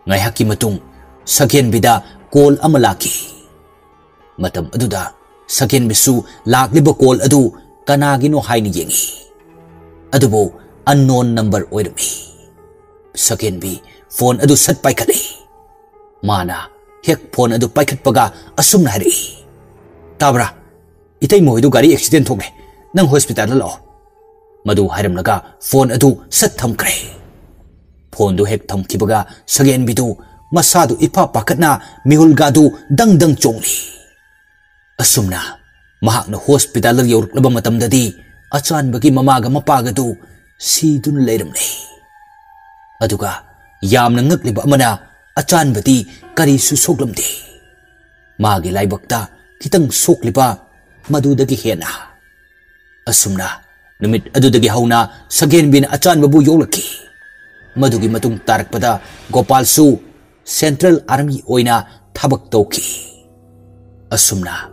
ꯉꯥꯏꯍꯥꯛꯀꯤ ꯃꯇꯨꯡ ꯁꯛꯍꯦꯟꯕꯤꯗ call ꯑꯃ ꯂꯥꯛꯈꯤ꯫ ꯃꯇꯝ ꯑꯗꯨꯗ ꯁꯛꯍꯦꯟꯕꯤꯁꯨ ꯂꯥꯛꯂꯤꯕ call ꯑꯗꯨ ꯀꯅꯥꯒꯤꯅꯣ ꯍꯥꯏꯅ ꯌꯦꯡꯏ꯫ ꯑꯗꯨꯕꯨ unknown number ꯑꯣꯏꯔꯝꯃꯤ꯫ ꯁꯛꯍꯦꯟꯕꯤ phone ꯑꯗꯨ ꯁꯠ ꯄꯥꯏꯈꯠꯂꯤ꯫ ꯃꯥꯅ ꯍꯦꯛ phone ꯑꯗꯨ ꯄꯥꯏꯈꯠꯄꯒ ꯑꯁꯨꯝꯅ ꯍꯥꯏꯔꯛꯏ, "ꯇꯥꯕ꯭ꯔꯥ? ꯏꯇꯩꯃ ꯍꯣꯏꯗꯨ ꯒꯥꯔꯤ accident ꯊꯣꯛꯂꯦ꯫ ꯅꯪ hospitalꯗ ꯂꯥꯛꯑꯣ꯫" ꯃꯗꯨ ꯍꯥꯏꯔꯝꯂꯒ phone ꯑꯗꯨ ꯁꯠ ꯊꯝꯈ꯭ꯔꯦ꯫ Phoneꯗꯨ ꯍꯦꯛ ꯊꯝꯈꯤꯕꯒ ꯁꯛꯍꯦꯟꯕꯤꯗꯨ ꯃꯁꯥꯗꯨ ꯏꯐꯥ ꯄꯥꯈꯠꯅ ꯃꯤꯍꯨꯜꯒꯥꯗꯨ ꯗꯪ ꯗꯪ ꯆꯣꯡꯂꯤ꯫ ꯑꯁꯨꯝꯅ ꯃꯍꯥꯛꯅ hospitalꯗ ꯌꯧꯔꯛꯂꯕ ꯃꯇꯝꯗꯗꯤ ꯑꯆꯥꯟꯕꯒꯤ ꯃꯃꯥꯒ ꯃꯄꯥꯒꯗꯨ ꯁꯤꯗꯨꯅ ꯂꯩꯔꯝꯂꯦ꯫ ꯑꯗꯨꯒ ꯌꯥꯝꯅ ꯉꯛꯂꯤꯕ ꯑꯃꯅ, ꯑꯆꯥꯟꯕꯗꯤ ꯀꯔꯤꯁꯨ ꯁꯣꯛꯂꯝꯗꯦ꯫ ꯃꯥꯒꯤ ꯂꯥꯏꯕꯛꯇ ꯈꯤꯇꯪ ꯁꯣꯛꯂꯤꯕ ꯃꯗꯨꯗꯒꯤ ꯍꯦꯟꯅ꯫ ꯑꯁꯨꯝꯅ ꯅꯨꯃꯤꯠ ꯑꯗꯨꯗꯒꯤ ꯍꯧꯅ ꯁꯛꯍꯦꯟꯕꯤꯅ ꯑꯆꯥꯟꯕꯕꯨ ꯌꯣꯛꯂꯛꯈꯤ꯫ ꯃꯗꯨꯒꯤ ꯃꯇꯨꯡ ꯇꯥꯔꯛꯄꯗ ꯒꯣꯄꯥꯜꯁꯨ Central Army ꯑꯣꯏꯅ ꯊꯕꯛ ꯇꯧꯈꯤ꯫ ꯑꯁꯨꯝꯅ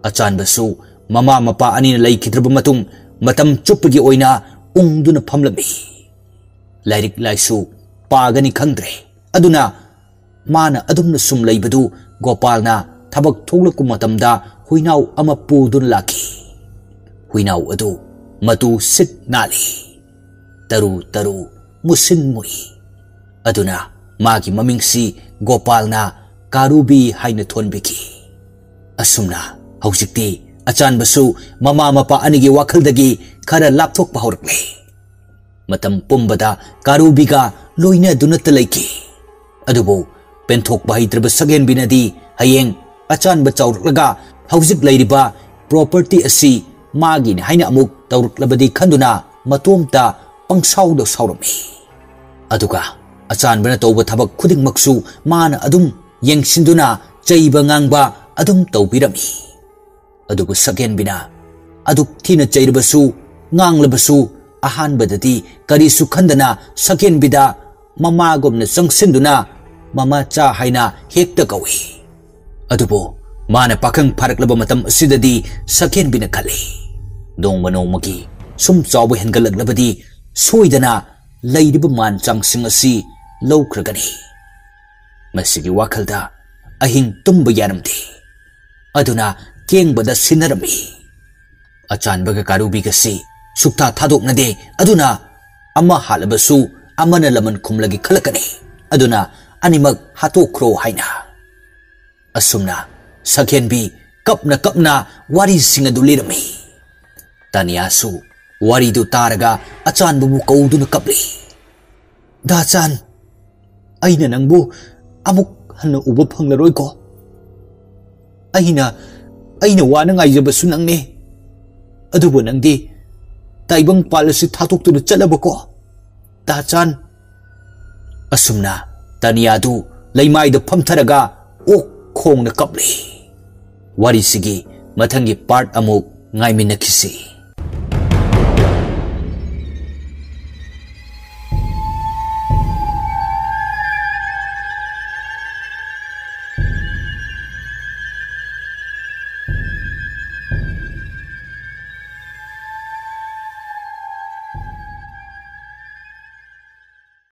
ꯑꯆꯥꯟꯕꯁꯨ ꯃꯃꯥ ꯃꯄꯥ ꯑꯅꯤꯅ ꯂꯩꯈꯤꯗ꯭ꯔꯕ ꯃꯇꯨꯡ ꯃꯇꯝ ꯆꯨꯞꯄꯒꯤ ꯑꯣꯏꯅ ꯎꯪꯗꯨꯅ ꯐꯝꯂꯝꯃꯤ꯫ ꯂꯥꯏꯔꯤꯛ ꯂꯥꯏꯁꯨ ꯄꯥꯒꯅꯤ ꯈꯪꯗ꯭ꯔꯦ꯫ ꯑꯗꯨꯅ ꯃꯥꯅ ꯑꯗꯨꯝꯅ ꯁꯨꯝ ꯂꯩꯕꯗꯨ ꯒꯣꯄꯥꯜꯅ ꯊꯕꯛ ꯊꯣꯛꯂꯛꯄ ꯃꯇꯝꯗ ꯍꯨꯏꯅꯥꯎ ꯑꯃ ꯄꯨꯗꯨꯅ ꯂꯥꯛꯈꯤ꯫ ꯍꯨꯏꯅꯥꯎ ꯑꯗꯨ ꯃꯇꯨ ꯁꯤꯠ ꯅꯥꯜꯂꯤ, ꯇꯔꯨ ꯇꯔꯨ ꯃꯨꯁꯤꯟ ꯃꯨꯏ꯫ ꯑꯗꯨꯅ ꯃꯥꯒꯤ ꯃꯃꯤꯡꯁꯤ ꯒꯣꯄꯥꯜꯅ ꯀꯥꯔꯨꯕꯤ ꯍꯥꯏꯅ ꯊꯣꯟꯕꯤꯈꯤ꯫ ꯑꯁꯨꯝꯅ ꯍꯧꯖꯤꯛꯇꯤ ꯑꯆꯥꯟꯕꯁꯨ ꯃꯃꯥ ꯃꯄꯥ ꯑꯅꯤꯒꯤ ꯋꯥꯈꯜꯗꯒꯤ ꯈꯔ ꯂꯥꯞꯊꯣꯛꯄ ꯍꯧꯔꯛꯂꯦ꯫ ꯃꯇꯝ ꯄꯨꯝꯕꯗ ꯀꯥꯔꯨꯕꯤꯒ ꯂꯣꯏꯅꯗꯨꯅꯇ ꯂꯩꯈꯤ꯫ ꯑꯗꯨꯕꯨ ꯄꯦꯟꯊꯣꯛꯄ ꯍꯩꯇ꯭ꯔꯕ ꯁꯛꯍꯦꯟꯕꯤꯅꯗꯤ ꯍꯌꯦꯡ ꯑꯆꯥꯟꯕ ꯆꯥꯎꯔꯛꯂꯒ ꯍꯧꯖꯤꯛ ꯂꯩꯔꯤꯕ ꯄ꯭ꯔꯣꯄꯔꯇꯤ ꯑꯁꯤ ꯃꯥꯒꯤꯅꯤ ꯍꯥꯏꯅ ꯑꯃꯨꯛ ꯇꯧꯔꯛꯂꯕꯗꯤ ꯈꯟꯗꯨꯅ ꯃꯇꯣꯝꯇ ꯄꯪꯁꯥꯎꯗ ꯁꯥꯎꯔꯝꯃꯤ꯫ ꯑꯗꯨꯒ ꯑꯆꯥꯟꯕꯅ ꯇꯧꯕ ꯊꯕꯛ ꯈꯨꯗꯤꯡꯃꯛꯁꯨ ꯃꯥꯅ ꯑꯗꯨꯝ ꯌꯦꯡꯁꯤꯟꯗꯨꯅ ꯆꯩꯕ ꯉꯥꯡꯕ ꯑꯗꯨꯝ ꯇꯧꯕꯤꯔꯝꯃꯤ꯫ ꯑꯗꯨꯕꯨ ꯁꯛꯍꯦꯟꯕꯤꯅ ꯑꯗꯨꯛ ꯊꯤꯅ ꯆꯩꯔꯕꯁꯨ, ꯉꯥꯡꯂꯕꯁꯨ, ꯑꯍꯥꯟꯕꯗꯗꯤ ꯀꯔꯤꯁꯨ ꯈꯟꯗꯅ ꯁꯛꯍꯦꯟꯕꯤꯗ ꯃꯃꯥꯒꯨꯝꯅ ꯆꯪꯁꯤꯟꯗꯨꯅ "ꯃꯃꯥꯆꯥ" ꯍꯥꯏꯅ ꯍꯦꯛꯇ ꯀꯧꯏ꯫ ꯑꯗꯨꯕꯨ ꯃꯥꯅ ꯄꯥꯈꯪ ꯐꯥꯔꯛꯂꯕ ꯃꯇꯝ ꯑꯁꯤꯗꯗꯤ ꯁꯛꯍꯦꯟꯕꯤꯅ ꯈꯜꯂꯤ, ꯅꯣꯡꯃ ꯅꯣꯡꯃꯒꯤ ꯁꯨꯝ ꯆꯥꯎꯕ ꯍꯦꯟꯒꯠꯂꯛꯂꯕꯗꯤ ꯁꯣꯏꯗꯅ ꯂꯩꯔꯤꯕ ꯃꯥꯟ ꯆꯥꯡꯁꯤꯡ ꯑꯁꯤ ꯂꯧꯈ꯭ꯔꯒꯅꯤ꯫ ꯃꯁꯤꯒꯤ ꯋꯥꯈꯜꯗ ꯑꯍꯤꯡ ꯇꯨꯝꯕ ꯌꯥꯔꯝꯗꯦ꯫ ꯑꯗꯨꯅ ꯀꯦꯡꯕꯗ ꯁꯤꯟꯅꯔꯝꯃꯤ꯫ ꯑꯆꯥꯟꯕꯒ ꯀꯥꯔꯨꯕꯤꯒꯁꯤ ꯁꯨꯛꯊꯥ ꯊꯥꯗꯣꯛꯅꯗꯦ꯫ ꯑꯗꯨꯅ ꯑꯃ ꯍꯥꯠꯂꯕꯁꯨ ꯑꯃꯅ ꯂꯃꯟ ꯈꯨꯝꯂꯒꯦ ꯈꯜꯂꯛꯀꯅꯤ꯫ ꯑꯗꯨꯅ ꯑꯅꯤꯃꯛ ꯍꯥꯠꯇꯣꯛꯈ꯭ꯔꯣ ꯍꯥꯏꯅ꯫ ꯑꯁꯨꯝꯅ ꯁꯛꯍꯦꯟꯕꯤ ꯀꯞꯅ ꯀꯞꯅ ꯋꯥꯔꯤꯁꯤꯡ ꯑꯗꯨ ꯂꯤꯔꯝꯃꯤ꯫ ꯇꯥꯅꯤꯌꯥꯁꯨ ꯋꯥꯔꯤꯗꯨ ꯇꯥꯔꯒ ꯑꯆꯥꯟꯕꯕꯨ ꯀꯧꯗꯨꯅ ꯀꯞꯂꯤ꯫ "ꯗꯥꯆꯥꯟ, ꯑꯩꯅ ꯅꯪꯕꯨ ꯑꯃꯨꯛ ꯍꯟꯅ ꯎꯕ ꯐꯪꯂꯔꯣꯏꯀꯣ꯫ ꯑꯩꯅ, ꯑꯩꯅ ꯋꯥꯅ ꯉꯥꯏꯖꯕꯁꯨ ꯅꯪꯅꯤ꯫ ꯑꯗꯨꯕꯨ ꯅꯪꯗꯤ ꯇꯥꯏꯕꯪ ꯄꯥꯜ ꯑꯁꯤ ꯊꯥꯗꯣꯛꯇꯨꯅ ꯆꯠꯂꯕꯀꯣ, ꯗꯥꯆꯥꯟ?" ꯑꯁꯨꯝꯅ ꯇꯥꯅꯤꯌꯥꯗꯨ ꯂꯩꯃꯥꯏꯗ ꯐꯝꯊꯔꯒ ꯑꯣꯛ ꯈꯣꯡꯅ ꯀꯞꯂꯤ꯫ ꯋꯥꯔꯤꯁꯤꯒꯤ ꯃꯊꯪꯒꯤ ꯄꯥꯔꯠ ꯑꯃꯨꯛ ꯉꯥꯏꯃꯤꯟꯅꯈꯤꯁꯤ꯫